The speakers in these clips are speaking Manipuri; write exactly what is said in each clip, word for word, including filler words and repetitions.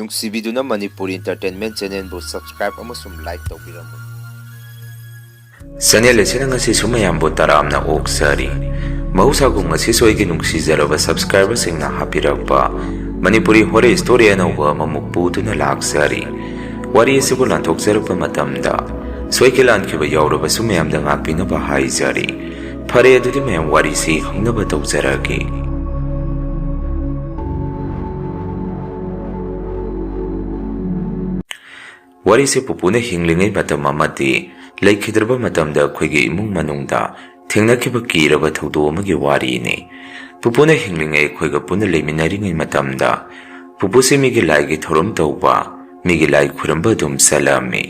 ꯅꯨꯡꯁꯤꯕꯤꯗꯨꯅ ꯃꯅꯤꯄꯨꯔꯤ Entertainment Channelꯕꯨ subscribe ꯑꯃꯁꯨꯡ like ꯇꯧꯕꯤꯔꯝꯃꯨ꯫ Channel ꯑꯁꯤꯅ ꯉꯁꯤꯁꯨ ꯃꯌꯥꯝꯕꯨ ꯇꯔꯥꯝꯅ ꯑꯣꯛꯆꯔꯤ꯫ ꯃꯍꯧꯁꯥꯒꯨꯝ ꯉꯁꯤꯁꯨ ꯑꯩꯒꯤ ꯅꯨꯡꯁꯤꯖꯔꯕ subscriberꯁꯤꯡꯅ ꯍꯥꯞꯄꯤꯔꯛꯄ ꯃꯅꯤꯄꯨꯔꯤ horror story ꯑꯅꯧꯕ ꯑꯃꯃꯨꯛ ꯄꯨꯗꯨꯅ ꯂꯥꯛꯆꯔꯤ꯫ ꯋꯥꯔꯤ ꯑꯁꯤꯕꯨ ꯂꯥꯟꯊꯣꯛꯆꯔꯛꯄ ꯃꯇꯝꯗ ꯁꯣꯏꯈꯤ ꯂꯥꯟꯈꯤꯕ ꯌꯥꯎꯔꯕꯁꯨ ꯃꯌꯥꯝꯗ ꯉꯥꯛꯄꯤꯅꯕ ꯍꯥꯏꯖꯔꯤ꯫ ꯐꯔꯦ, ꯑꯗꯨꯗꯤ ꯃꯌꯥꯝ ꯋꯥꯔꯤꯁꯤ ꯍꯧꯅꯕ ꯇꯧꯖꯔꯒꯦ꯫ ꯋꯥꯔꯤꯁꯦ ꯄꯨꯄꯨꯅ ꯍꯤꯡꯂꯤꯉꯩ ꯃꯇꯝ ꯑꯃꯗꯤ ꯂꯩꯈꯤꯗ꯭ꯔꯕ ꯃꯇꯝꯗ ꯑꯩꯈꯣꯏꯒꯤ ꯏꯃꯨꯡ ꯃꯅꯨꯡꯗ ꯊꯦꯡꯅꯈꯤꯕ ꯀꯤꯔꯕ ꯊꯧꯗꯣꯛ ꯑꯃꯒꯤ ꯋꯥꯔꯤꯅꯤ꯫ ꯄꯨꯄꯨꯅ ꯍꯤꯡꯂꯤꯉꯩ ꯑꯩꯈꯣꯏꯒ ꯄꯨꯟꯅ ꯂꯩꯃꯤꯟꯅꯔꯤꯉꯩ ꯃꯇꯝꯗ ꯄꯨꯄꯨꯁꯤ ꯃꯤꯒꯤ ꯂꯥꯏꯒꯤ ꯊꯧꯔꯝ ꯇꯧꯕ, ꯃꯤꯒꯤ ꯂꯥꯏ ꯈꯨꯔꯨꯝꯕ ꯑꯗꯨꯝ ꯆꯠꯂꯝꯃꯤ꯫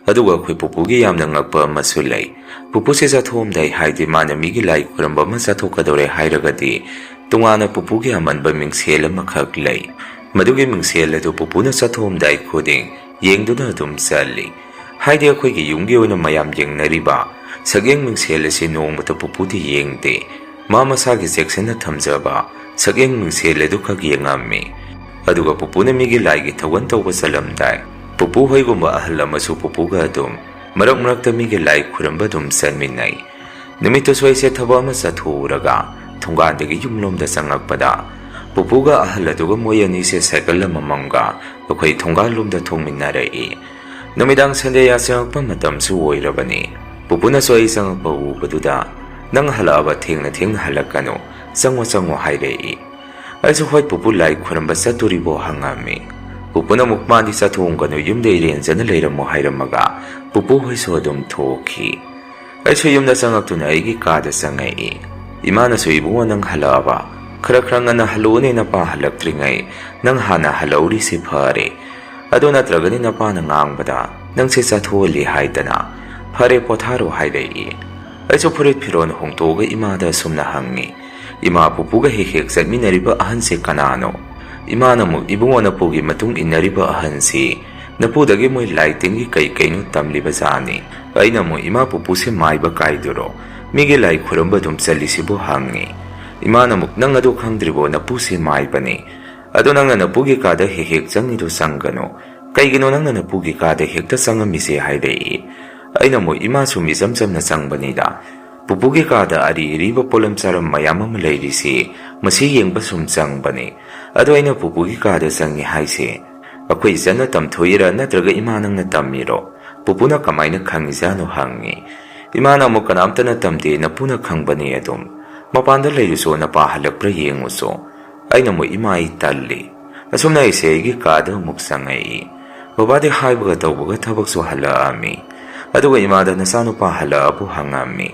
ꯑꯗꯨꯒ ꯑꯩꯈꯣꯏ ꯄꯨꯄꯨꯒꯤ ꯌꯥꯝꯅ ꯉꯛꯄ ꯑꯃꯁꯨ ꯂꯩ꯫ ꯄꯨꯄꯨꯁꯦ ꯆꯠꯊꯣꯛꯑꯝꯗꯥꯏ, ꯍꯥꯏꯗꯤ ꯃꯥꯅ ꯃꯤꯒꯤ ꯂꯥꯏ ꯈꯨꯔꯨꯝꯕ ꯑꯃ ꯆꯠꯊꯣꯛꯀꯗꯧꯔꯦ ꯍꯥꯏꯔꯒꯗꯤ, ꯇꯣꯉꯥꯟꯅ ꯄꯨꯄꯨꯒꯤ ꯑꯃꯟꯕ ꯃꯤꯡꯁꯦꯜ ꯑꯃꯈꯛ ꯂꯩ꯫ ꯃꯗꯨꯒꯤ ꯃꯤꯡꯁꯦꯜ ꯑꯗꯨ ꯄꯨꯄꯨꯅ ꯆꯠꯊꯣꯛꯑꯝꯗꯥꯏ ꯈꯨꯗꯤꯡ ꯌꯦꯡꯗꯨꯅ ꯑꯗꯨꯝ ꯆꯠꯂꯤ꯫ ꯍꯥꯏꯗꯤ ꯑꯩꯈꯣꯏꯒꯤ ꯌꯨꯝꯒꯤ ꯑꯣꯏꯅ ꯃꯌꯥꯝ ꯌꯦꯡꯅꯔꯤꯕ ꯁꯛꯌꯦꯡ ꯃꯤꯡꯁꯦꯜ ꯑꯁꯤ ꯅꯣꯡꯃꯇ ꯄꯨꯄꯨꯗꯤ ꯌꯦꯡꯗꯦ꯫ ꯃꯥ ꯃꯁꯥꯒꯤ ꯆꯦꯛꯁꯤꯟꯅ ꯊꯝꯖꯕ ꯁꯛꯌꯦꯡ ꯃꯤꯡꯁꯦꯜ ꯑꯗꯨꯈꯛ ꯌꯦꯡꯉꯝꯃꯤ꯫ ꯑꯗꯨꯒ ꯄꯨꯄꯨꯅ ꯃꯤꯒꯤ ꯂꯥꯏꯒꯤ ꯊꯧꯒꯟ ꯇꯧꯕ ꯆꯠꯂꯝꯗꯥꯏ, ꯄꯨꯄꯨ ꯍꯣꯏꯒꯨꯝꯕ ꯑꯍꯜ ꯑꯃꯁꯨ ꯄꯨꯄꯨꯒ ꯑꯗꯨꯝ ꯃꯔꯛ ꯃꯔꯛꯇ ꯃꯤꯒꯤ ꯂꯥꯏ ꯈꯨꯔꯨꯝꯕ ꯑꯗꯨꯝ ꯆꯠꯃꯤꯟꯅꯩ꯫ ꯅꯨꯃꯤꯠꯇꯨꯁꯨ ꯑꯩꯁꯦ ꯊꯕꯛ ꯑꯃ ꯆꯠꯊꯣꯛꯎꯔꯒ ꯊꯣꯡꯒꯥꯟꯗꯒꯤ ꯌꯨꯝꯂꯣꯝꯗ ꯆꯪꯉꯛꯄꯗ, ꯄꯨꯄꯨꯒ ꯑꯍꯜ ꯑꯗꯨꯒ ꯃꯣꯏ ꯑꯅꯤꯁꯦ ꯁꯥꯏꯀꯜ ꯑꯃꯃꯝꯒ ꯑꯩꯈꯣꯏ ꯊꯣꯡꯒꯥꯜꯂꯣꯝꯗ ꯊꯣꯡꯃꯤꯟꯅꯔꯛꯏ꯫ ꯅꯨꯃꯤꯗꯥꯡ Sunday ꯌꯥꯆꯪꯉꯛꯄ ꯃꯇꯝꯁꯨ ꯑꯣꯏꯔꯕꯅꯤ꯫ ꯄꯨꯄꯨꯅꯁꯨ ꯑꯩ ꯆꯪꯉꯛꯄ ꯎꯕꯗꯨꯗ, "ꯅꯪ ꯍꯜꯂꯛꯑꯕ, ꯊꯦꯡꯅ ꯊꯦꯡꯅ ꯍꯜꯂꯛꯀꯅꯨ, ꯆꯪꯉꯣ ꯆꯪꯉꯣ" ꯍꯥꯏꯔꯛꯏ꯫ ꯑꯩꯁꯨ, "ꯍꯣꯏ ꯄꯨꯄꯨ, ꯂꯥꯏ ꯈꯨꯔꯨꯝꯕ ꯆꯠꯇꯣꯔꯤꯕꯣ?" ꯍꯪꯉꯝꯃꯤ꯫ ꯄꯨꯄꯨꯅ ꯑꯃꯨꯛ, "ꯃꯥꯗꯤ ꯆꯠꯊꯣꯛꯑꯝꯒꯅꯨ, ꯌꯨꯝꯗ ꯏꯔꯦꯟꯖꯅ ꯂꯩꯔꯝꯃꯣ" ꯍꯥꯏꯔꯝꯃꯒ ꯄꯨꯄꯨ ꯍꯣꯏꯁꯨ ꯑꯗꯨꯝ ꯊꯣꯛꯈꯤ꯫ ꯑꯩꯁꯨ ꯌꯨꯝꯗ ꯆꯪꯉꯛꯇꯨꯅ ꯑꯩꯒꯤ ꯀꯥꯗ ꯆꯪꯉꯛꯏ꯫ ꯏꯃꯥꯅꯁꯨ, "ꯏꯕꯨꯡꯉꯣ, ꯅꯪ ꯍꯜꯂꯛꯑꯕ? ꯈꯔ ꯈꯔ ꯉꯟꯅ ꯍꯜꯂꯛꯎꯅꯦ, ꯅꯄꯥ ꯍꯜꯂꯛꯇ꯭ꯔꯤꯉꯩ꯫ ꯅꯪ ꯍꯥꯟꯅ ꯍꯜꯂꯛꯎꯔꯤꯁꯤ ꯐꯔꯦ꯫ ꯑꯗꯨ ꯅꯠꯇ꯭ꯔꯒꯗꯤ ꯅꯄꯥꯅ ꯉꯥꯡꯕꯗ ꯅꯪꯁꯦ ꯆꯠꯊꯣꯛꯍꯜꯂꯤ ꯍꯥꯏꯗꯅ꯫ ꯐꯔꯦ, ꯄꯣꯊꯥꯔꯣ" ꯍꯥꯏꯔꯛꯏ꯫ ꯑꯩꯁꯨ ꯐꯨꯔꯤꯠ ꯐꯤꯔꯣꯜ ꯍꯣꯡꯗꯣꯛꯑꯒ ꯏꯃꯥꯗ ꯑꯁꯨꯝꯅ ꯍꯪꯉꯤ, "ꯏꯃꯥ, ꯄꯨꯄꯨꯒ ꯍꯦꯛ ꯍꯦꯛ ꯆꯠꯃꯤꯟꯅꯔꯤꯕ ꯑꯍꯟꯁꯦ ꯀꯅꯥꯅꯣ?" ꯏꯃꯥꯅ ꯑꯃꯨꯛ, "ꯏꯕꯨꯡꯉꯣ, ꯅꯄꯨꯒꯤ ꯃꯇꯨꯡ ꯏꯟꯅꯔꯤꯕ ꯑꯍꯟꯁꯤ ꯅꯄꯨꯗꯒꯤ ꯃꯣꯏ ꯂꯥꯏ ꯇꯤꯟꯒꯤ ꯀꯩ ꯀꯩꯅꯣ ꯇꯝꯂꯤꯕ ꯖꯥꯠꯅꯤ꯫ ꯑꯩꯅ ꯑꯃꯨꯛ, 'ꯏꯃꯥ, ꯄꯨꯄꯨꯁꯦ ꯃꯥꯏꯕ ꯀꯥꯏꯗꯨꯔꯣ? ꯃꯤꯒꯤ ꯂꯥꯏ ꯈꯨꯔꯨꯝꯕ ꯑꯗꯨꯝ ꯆꯠꯂꯤꯁꯤꯕꯨ?' ꯍꯪꯉꯤ꯫ ꯏꯃꯥꯅ ꯑꯃꯨꯛ, "ꯅꯪ ꯑꯗꯨ ꯈꯪꯗ꯭ꯔꯤꯕꯣ? ꯅꯄꯨꯁꯦ ꯃꯥꯏꯕꯅꯤ꯫ "ꯑꯗꯣ ꯅꯪꯅ ꯅꯄꯨꯒꯤ ꯀꯥꯗ ꯍꯦꯛ ꯍꯦꯛ ꯆꯪꯉꯤꯗꯣ ꯆꯪꯒꯅꯣ꯫ ꯀꯩꯒꯤꯅꯣ ꯅꯪꯅ ꯅꯄꯨꯒꯤ ꯀꯥꯗ ꯍꯦꯛꯇ ꯆꯪꯉꯝꯃꯤꯁꯦ?" ꯍꯥꯏꯔꯛꯏ꯫ ꯑꯩꯅ ꯑꯃꯨꯛ, "ꯏꯃꯥ, ꯁꯨꯝ ꯏꯆꯝ ꯆꯝꯅ ꯆꯪꯕꯅꯤꯗ꯫ ꯄꯨꯄꯨꯒꯤ ꯀꯥꯗ ꯑꯔꯤ ꯑꯔꯤꯕ ꯄꯣꯠꯂꯝ ꯆꯥꯔꯝ ꯃꯌꯥꯝ ꯑꯃ ꯂꯩꯔꯤꯁꯤ, ꯃꯁꯤ ꯌꯦꯡꯕ ꯁꯨꯝ ꯆꯪꯕꯅꯤ꯫ ꯑꯗꯣ ꯑꯩꯅ ꯄꯨꯄꯨꯒꯤ ꯀꯥꯗ ꯆꯪꯉꯤ ꯍꯥꯏꯁꯦ, ꯑꯩꯈꯣꯏ ꯏꯆꯟꯅ ꯇꯝꯊꯣꯛꯏꯔꯥ ꯅꯠꯇ꯭ꯔꯒ ꯏꯃꯥ ꯅꯪꯅ ꯇꯝꯃꯤꯔꯣ? ꯄꯨꯄꯨꯅ ꯀꯃꯥꯏꯅ ꯈꯪꯉꯤꯖꯥꯠꯅꯣ?" ꯍꯪꯉꯤ꯫ ꯏꯃꯥꯅ ꯑꯃꯨꯛ, "ꯀꯅꯥꯝꯇꯅ ꯇꯝꯗꯦ, ꯅꯄꯨꯅ ꯈꯪꯕꯅꯦ ꯑꯗꯨꯝ꯫ ꯃꯄꯥꯟꯗ ꯂꯩꯔꯨꯆꯣ, ꯅꯄꯥ ꯍꯜꯂꯛꯄ꯭ꯔꯥ ꯌꯦꯡꯉꯨꯆꯣ꯫" ꯑꯩꯅ ꯑꯃꯨꯛ, "ꯏꯃꯥ, ꯑꯩ ꯇꯜꯂꯤ꯫" ꯑꯁꯨꯝꯅ ꯑꯩꯁꯦ ꯑꯩꯒꯤ ꯀꯥꯗ ꯑꯃꯨꯛ ꯆꯪꯉꯛꯏ꯫ ꯕꯕꯥꯗꯤ ꯍꯥꯏꯕꯒ ꯇꯧꯕꯒ ꯊꯕꯛꯁꯨ ꯍꯜꯂꯛꯑꯝꯃꯤ꯫ ꯑꯗꯨꯒ ꯏꯃꯥꯗ, "ꯅꯆꯥꯅꯨꯄꯥ ꯍꯜꯂꯛꯑꯕꯣ?" ꯍꯪꯉꯝꯃꯤ꯫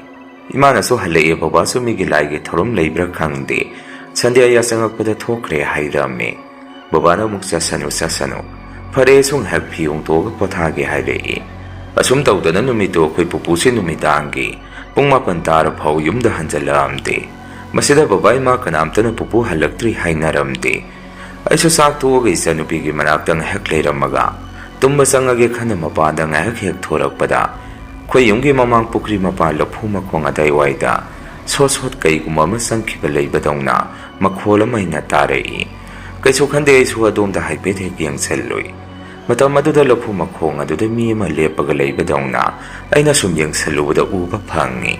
ꯏꯃꯥꯅꯁꯨ, "ꯍꯜꯂꯛꯑꯦ, ꯕꯕꯥꯁꯨ ꯃꯤꯒꯤ ꯂꯥꯏꯒꯤ ꯊꯧꯔꯝ ꯂꯩꯕ꯭ꯔꯥ ꯈꯪꯗꯦ, ꯁꯟꯗꯦ ꯌꯥꯆꯪꯉꯛꯄꯗ ꯊꯣꯛꯈ꯭ꯔꯦ" ꯍꯥꯏꯔꯝꯃꯤ꯫ ꯕꯕꯥꯅ ꯑꯃꯨꯛ, "ꯆꯠꯁꯅꯨ, ꯆꯠꯁꯅꯨ, ꯐꯔꯦ, ꯑꯩꯁꯨ ꯉꯥꯏꯍꯥꯛ ꯐꯤ ꯍꯣꯡꯗꯣꯛꯑꯒ ꯄꯣꯊꯥꯒꯦ" ꯍꯥꯏꯔꯛꯏ꯫ ꯑꯁꯨꯝ ꯇꯧꯗꯅ ꯅꯨꯃꯤꯠꯇꯨ ꯑꯩꯈꯣꯏ ꯄꯨꯄꯨꯁꯦ ꯅꯨꯃꯤꯗꯥꯡꯒꯤ ꯄꯨꯡ ꯃꯥꯄꯟ ꯇꯥꯔ ꯐꯥꯎ ꯌꯨꯝꯗ ꯍꯟꯖꯜꯂꯛꯑꯝꯗꯦ꯫ ꯃꯁꯤꯗ ꯕꯕꯥ ꯏꯃꯥ ꯀꯅꯥꯝꯇꯅ ꯄꯨꯄꯨ ꯍꯜꯂꯛꯇ꯭ꯔꯤ ꯍꯥꯏꯅꯔꯝꯗꯦ꯫ ꯑꯩꯁꯨ ꯆꯥꯛ ꯇꯣꯛꯑꯒ ꯏꯆꯟꯅꯨꯄꯤꯒꯤ ꯃꯅꯥꯛꯇ ꯉꯥꯏꯍꯥꯛ ꯂꯩꯔꯝꯃꯒ ꯇꯨꯝꯕ ꯆꯪꯉꯒꯦ ꯈꯟꯅ ꯃꯄꯥꯟꯗ ꯉꯥꯏꯍꯥꯛ ꯍꯦꯛ ꯊꯣꯔꯛꯄꯗ, ꯑꯩꯈꯣꯏ ꯌꯨꯝꯒꯤ ꯃꯃꯥꯡ ꯄꯨꯈ꯭ꯔꯤ ꯃꯄꯥꯟ ꯂꯐꯨ ꯃꯈꯣꯡ ꯑꯗꯥꯏꯋꯥꯏꯗ ꯁꯣꯠ ꯁꯣꯠ ꯀꯩꯒꯨꯝꯕ ꯑꯃ ꯆꯪꯈꯤꯕ ꯂꯩꯕꯗꯧꯅ ꯃꯈꯣꯜ ꯑꯃ ꯑꯩꯅ ꯇꯥꯔꯛꯏ꯫ ꯀꯩꯁꯨ ꯈꯟꯗꯦ, ꯑꯩꯁꯨ ꯑꯗꯣꯝꯗ ꯍꯥꯏꯐꯦꯠ ꯍꯦꯛ ꯌꯦꯡꯁꯜꯂꯨꯏ꯫ ꯃꯇꯝ ꯑꯗꯨꯗ ꯂꯐꯨ ꯃꯈꯣꯡ ꯑꯗꯨꯗ ꯃꯤ ꯑꯃ ꯂꯦꯞꯄꯒ ꯂꯩꯕꯗꯧꯅ ꯑꯩꯅ ꯁꯨꯝ ꯌꯦꯡꯁꯜꯂꯨꯕꯗ ꯎꯕ ꯐꯪꯉꯤ꯫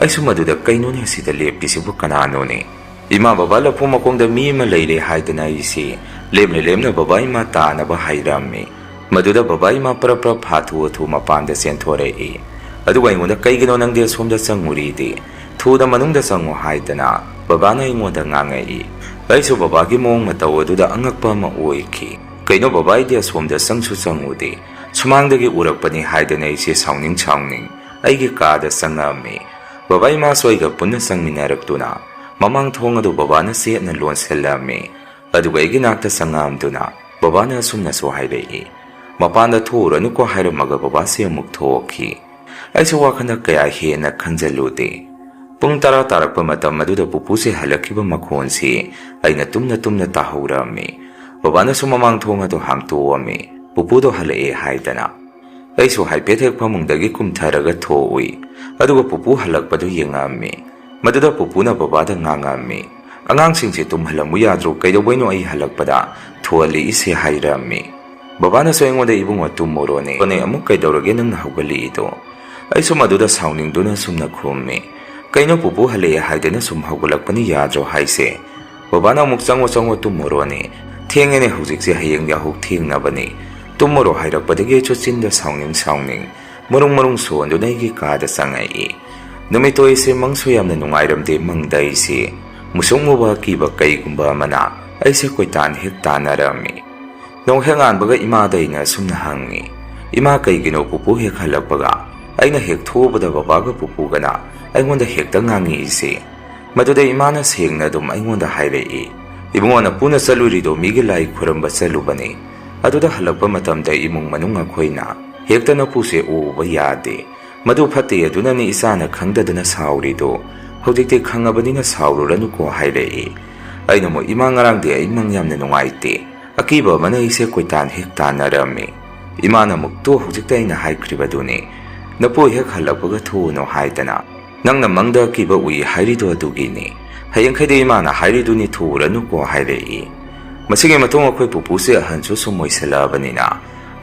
ꯑꯩꯁꯨ ꯃꯗꯨꯗ, "ꯀꯩꯅꯣꯅꯦ, ꯑꯁꯤꯗ ꯂꯦꯞꯄꯤꯁꯤꯕꯨ ꯀꯅꯥꯅꯣꯅꯦ?" ꯏꯃꯥ, ꯕꯕꯥ ꯂꯐꯨ ꯃꯈꯣꯡꯗ ꯃꯤ ꯑꯃ ꯂꯩꯔꯦ ꯍꯥꯏꯗꯅ ꯑꯩꯁꯤ ꯂꯦꯝꯅ ꯂꯦꯝꯅ ꯕꯕꯥ ꯏꯃꯥ ꯇꯥꯅꯕ ꯍꯥꯏꯔꯝꯃꯤ꯫ ꯃꯗꯨꯗ ꯕꯕꯥ ꯏꯃꯥ ꯄ꯭ꯔꯞ ꯄ꯭ꯔꯞ ꯍꯥꯊꯨ ꯍꯥꯊꯨ ꯃꯄꯥꯟꯗ ꯆꯦꯟꯊꯣꯔꯛꯏ꯫ ꯑꯗꯨꯒ ꯑꯩꯉꯣꯟꯗ, "ꯀꯩꯒꯤꯅꯣ ꯅꯪꯗꯤ ꯑꯁꯣꯝꯗ ꯆꯪꯉꯨꯔꯤꯗꯤ? ꯊꯨꯅ ꯃꯅꯨꯡꯗ ꯆꯪꯉꯨ" ꯍꯥꯏꯗꯅ ꯕꯕꯥꯅ ꯑꯩꯉꯣꯟꯗ ꯉꯥꯡꯉꯛꯏ꯫ ꯑꯩꯁꯨ ꯕꯕꯥꯒꯤ ꯃꯑꯣꯡ ꯃꯇꯧ ꯑꯗꯨꯗ ꯑꯉꯛꯄ ꯑꯃ ꯑꯣꯏꯈꯤ꯫ "ꯀꯩꯅꯣ ꯕꯕꯥ, ꯑꯩꯗꯤ ꯑꯁꯣꯝꯗ ꯆꯪꯁꯨ ꯆꯪꯉꯨꯗꯦ꯫ ꯁꯨꯃꯥꯡꯗꯒꯤ ꯎꯔꯛꯄꯅꯤ" ꯍꯥꯏꯗꯅ ꯑꯩꯁꯦ ꯁꯥꯎꯅꯤꯡ ꯁꯥꯎꯅꯤꯡ ꯑꯩꯒꯤ ꯀꯥꯗ ꯆꯪꯉꯛꯑꯝꯃꯤ꯫ ꯕꯕꯥ ꯏꯃꯥꯁꯨ ꯑꯩꯒ ꯄꯨꯟꯅ ꯆꯪꯃꯤꯟꯅꯔꯛꯇꯨꯅ ꯃꯃꯥꯡ ꯊꯣꯡ ꯑꯗꯨ ꯕꯕꯥꯅ ꯆꯦꯠꯅ ꯂꯣꯟꯁꯤꯜꯂꯝꯃꯤ꯫ ꯑꯗꯨꯒ ꯑꯩꯒꯤ ꯅꯥꯛꯇ ꯆꯪꯉꯛꯑꯝꯗꯨꯅ ꯕꯕꯥꯅ ꯑꯁꯨꯝꯅꯁꯨ ꯍꯥꯏꯔꯛꯏ, "ꯃꯄꯥꯟꯗ ꯊꯣꯛꯎꯔꯅꯨꯀꯣ" ꯍꯥꯏꯔꯝꯃꯒ ꯕꯕꯥꯁꯦ ꯑꯃꯨꯛ ꯊꯣꯛꯈꯤ꯫ ꯑꯩꯁꯨ ꯋꯥꯈꯜꯗ ꯀꯌꯥ ꯍꯦꯟꯅ ꯈꯟꯖꯜꯂꯨꯗꯦ꯫ ꯄꯨꯡ ꯇꯔꯥ ꯇꯥꯔꯛꯄ ꯃꯇꯝ ꯑꯗꯨꯗ ꯄꯨꯄꯨꯁꯦ ꯍꯜꯂꯛꯈꯤꯕ ꯃꯈꯣꯟꯁꯤ ꯑꯩꯅ ꯇꯨꯝꯅ ꯇꯨꯝꯅ ꯇꯥꯍꯧꯔꯝꯃꯤ꯫ ꯕꯕꯥꯅꯁꯨ ꯃꯃꯥꯡ ꯊꯣꯡ ꯑꯗꯨ ꯍꯥꯡꯇꯣꯛꯑꯝꯃꯤ, ꯄꯨꯄꯨꯗꯣ ꯍꯜꯂꯛꯑꯦ ꯍꯥꯏꯗꯅ꯫ ꯑꯩꯁꯨ ꯍꯥꯏꯐꯦꯠ ꯍꯦꯛ ꯐꯃꯨꯡꯗꯒꯤ ꯀꯨꯝꯊꯔꯒ ꯊꯣꯛꯎꯏ꯫ ꯑꯗꯨꯒ ꯄꯨꯄꯨ ꯍꯜꯂꯛꯄꯗꯨ ꯌꯦꯡꯉꯛꯑꯝꯃꯤ꯫ ꯃꯗꯨꯗ ꯄꯨꯄꯨꯅ ꯕꯕꯥꯗ ꯉꯥꯡꯉꯛꯑꯝꯃꯤ, "ꯑꯉꯥꯡꯁꯤꯡꯁꯦ ꯇꯨꯝꯍꯜꯂꯝꯃꯨ ꯌꯥꯗ꯭ꯔꯣ? ꯀꯩꯗꯧꯕꯩꯅꯣ ꯑꯩ ꯍꯜꯂꯛꯄꯗ ꯊꯣꯜꯂꯛꯏꯁꯦ?" ꯍꯥꯏꯔꯝꯃꯤ꯫ ꯕꯕꯥꯅꯁꯨ ꯑꯩꯉꯣꯟꯗ, "ꯏꯕꯨꯡꯉꯣ, ꯇꯨꯝꯃꯨꯔꯣꯅꯦ꯫ ꯑꯃꯨꯛ ꯀꯩꯗꯧꯔꯒꯦ ꯅꯪꯅ ꯍꯧꯒꯠꯂꯛꯏꯗꯣ?" ꯑꯩꯁꯨ ꯃꯗꯨꯗ ꯁꯥꯎꯅꯤꯡꯗꯨꯅ ꯁꯨꯝꯅ ꯈꯨꯝꯃꯤ, "ꯀꯩꯅꯣ, ꯄꯨꯄꯨ ꯍꯜꯂꯛꯑꯦ ꯍꯥꯏꯗꯅ ꯁꯨꯝ ꯍꯧꯒꯠꯂꯛꯄꯅꯤ, ꯌꯥꯗ꯭ꯔꯣ ꯍꯥꯏꯁꯦ?" ꯕꯕꯥꯅ ꯑꯃꯨꯛ, "ꯆꯪꯉꯣ, ꯆꯪꯉꯣ, ꯇꯨꯝꯃꯨꯔꯣꯅꯦ꯫ ꯊꯦꯡꯉꯦꯅꯦ ꯍꯧꯖꯤꯛꯁꯦ, ꯍꯌꯦꯡ ꯌꯥꯍꯧ ꯊꯦꯡꯅꯕꯅꯤ꯫ ꯇꯨꯝꯃꯨꯔꯣ" ꯍꯥꯏꯔꯛꯄꯗꯒꯤ ꯑꯩꯁꯨ ꯆꯤꯟꯗ ꯁꯥꯎꯅꯤꯡ ꯁꯥꯎꯅꯤꯡ ꯃꯔꯨꯡ ꯃꯔꯨꯡ ꯁꯣꯟꯗꯨꯅ ꯑꯩꯒꯤ ꯀꯥꯗ ꯆꯪꯉꯛꯏ꯫ ꯅꯨꯃꯤꯠꯇꯣ ꯑꯩꯁꯦ ꯃꯪꯁꯨ ꯌꯥꯝꯅ ꯅꯨꯡꯉꯥꯏꯔꯝꯗꯦ꯫ ꯃꯪꯗ ꯑꯩꯁꯦ ꯃꯨꯁꯨꯛ ꯃꯨꯕ ꯑꯀꯤꯕ ꯀꯩꯒꯨꯝꯕ ꯑꯃꯅ ꯑꯩꯁꯦ ꯀꯣꯏꯇꯥꯟ ꯍꯦꯛ ꯇꯥꯟꯅꯔꯝꯃꯤ꯫ ꯅꯣꯡ ꯍꯦꯛ ꯉꯥꯟꯕꯒ ꯏꯃꯥꯗ ꯑꯩꯅ ꯑꯁꯨꯝꯅ ꯍꯪꯉꯤ, "ꯏꯃꯥ, ꯀꯩꯒꯤꯅꯣ ꯄꯨꯄꯨ ꯍꯦꯛ ꯍꯜꯂꯛꯄꯒ ꯑꯩꯅ ꯍꯦꯛ ꯊꯣꯛꯎꯕꯗ ꯕꯕꯥꯒ ꯄꯨꯄꯨꯒꯅ ꯑꯩꯉꯣꯟꯗ ꯍꯦꯛꯇ ꯉꯥꯡꯉꯛꯏꯁꯦ?" ꯃꯗꯨꯗ ꯏꯃꯥꯅ ꯁꯦꯡꯅ ꯑꯗꯨꯝ ꯑꯩꯉꯣꯟꯗ ꯍꯥꯏꯔꯛꯏ, "ꯏꯕꯨꯡꯉꯣ, ꯅꯄꯨꯅ ꯆꯠꯂꯨꯔꯤꯗꯣ ꯃꯤꯒꯤ ꯂꯥꯏ ꯈꯨꯔꯝꯕ ꯆꯠꯂꯨꯕꯅꯤ꯫ ꯑꯗꯨꯗ ꯍꯜꯂꯛꯄ ꯃꯇꯝꯗ ꯏꯃꯨꯡ ꯃꯅꯨꯡ ꯑꯩꯈꯣꯏꯅ ꯍꯦꯛꯇ ꯅꯄꯨꯁꯦ ꯎꯕ ꯌꯥꯗꯦ꯫ ꯃꯗꯨ ꯐꯠꯇꯦ, ꯑꯗꯨꯅꯅꯤ ꯏꯆꯥꯅ ꯈꯪꯗꯗꯅ ꯁꯥꯎꯔꯤꯗꯣ꯫ ꯍꯧꯖꯤꯛꯇꯤ ꯈꯪꯉꯕꯅꯤꯅ ꯁꯥꯎꯔꯨꯔꯅꯨꯀꯣ" ꯍꯥꯏꯔꯛꯏ꯫ ꯑꯩꯅ ꯑꯃꯨꯛ, "ꯏꯃꯥ, ꯉꯔꯥꯡꯗꯤ ꯑꯩ ꯃꯪ ꯌꯥꯝꯅ ꯅꯨꯡꯉꯥꯏꯇꯦ꯫ ꯑꯀꯤꯕ ꯑꯃꯅ ꯑꯩꯁꯦ ꯀꯣꯏꯇꯥꯟ ꯍꯦꯛ ꯇꯥꯟꯅꯔꯝꯃꯤ꯫" ꯏꯃꯥꯅ ꯑꯃꯨꯛ, "ꯇꯣ, ꯍꯧꯖꯤꯛꯇ ꯑꯩꯅ ꯍꯥꯏꯈ꯭ꯔꯤꯕꯗꯨꯅꯤ, ꯅꯄꯨ ꯍꯦꯛ ꯍꯜꯂꯛꯄꯒ ꯊꯣꯛꯎꯅꯨ ꯍꯥꯏꯗꯅ꯫ ꯅꯪꯅ ꯃꯪꯗ ꯑꯀꯤꯕ ꯎꯏ ꯍꯥꯏꯔꯤꯗꯣ ꯑꯗꯨꯒꯤꯅꯤ꯫ ꯍꯌꯦꯡꯈꯩꯗꯤ ꯏꯃꯥꯅ ꯍꯥꯏꯔꯤꯗꯨꯅꯤ, ꯊꯣꯛꯎꯔꯅꯨꯀꯣ" ꯍꯥꯏꯔꯛꯏ꯫ ꯃꯁꯤꯒꯤ ꯃꯇꯨꯡ ꯑꯩꯈꯣꯏ ꯄꯨꯄꯨꯁꯦ ꯑꯍꯟꯁꯨ ꯁꯨꯝ ꯑꯣꯏꯁꯜꯂꯛꯑꯕꯅꯤꯅ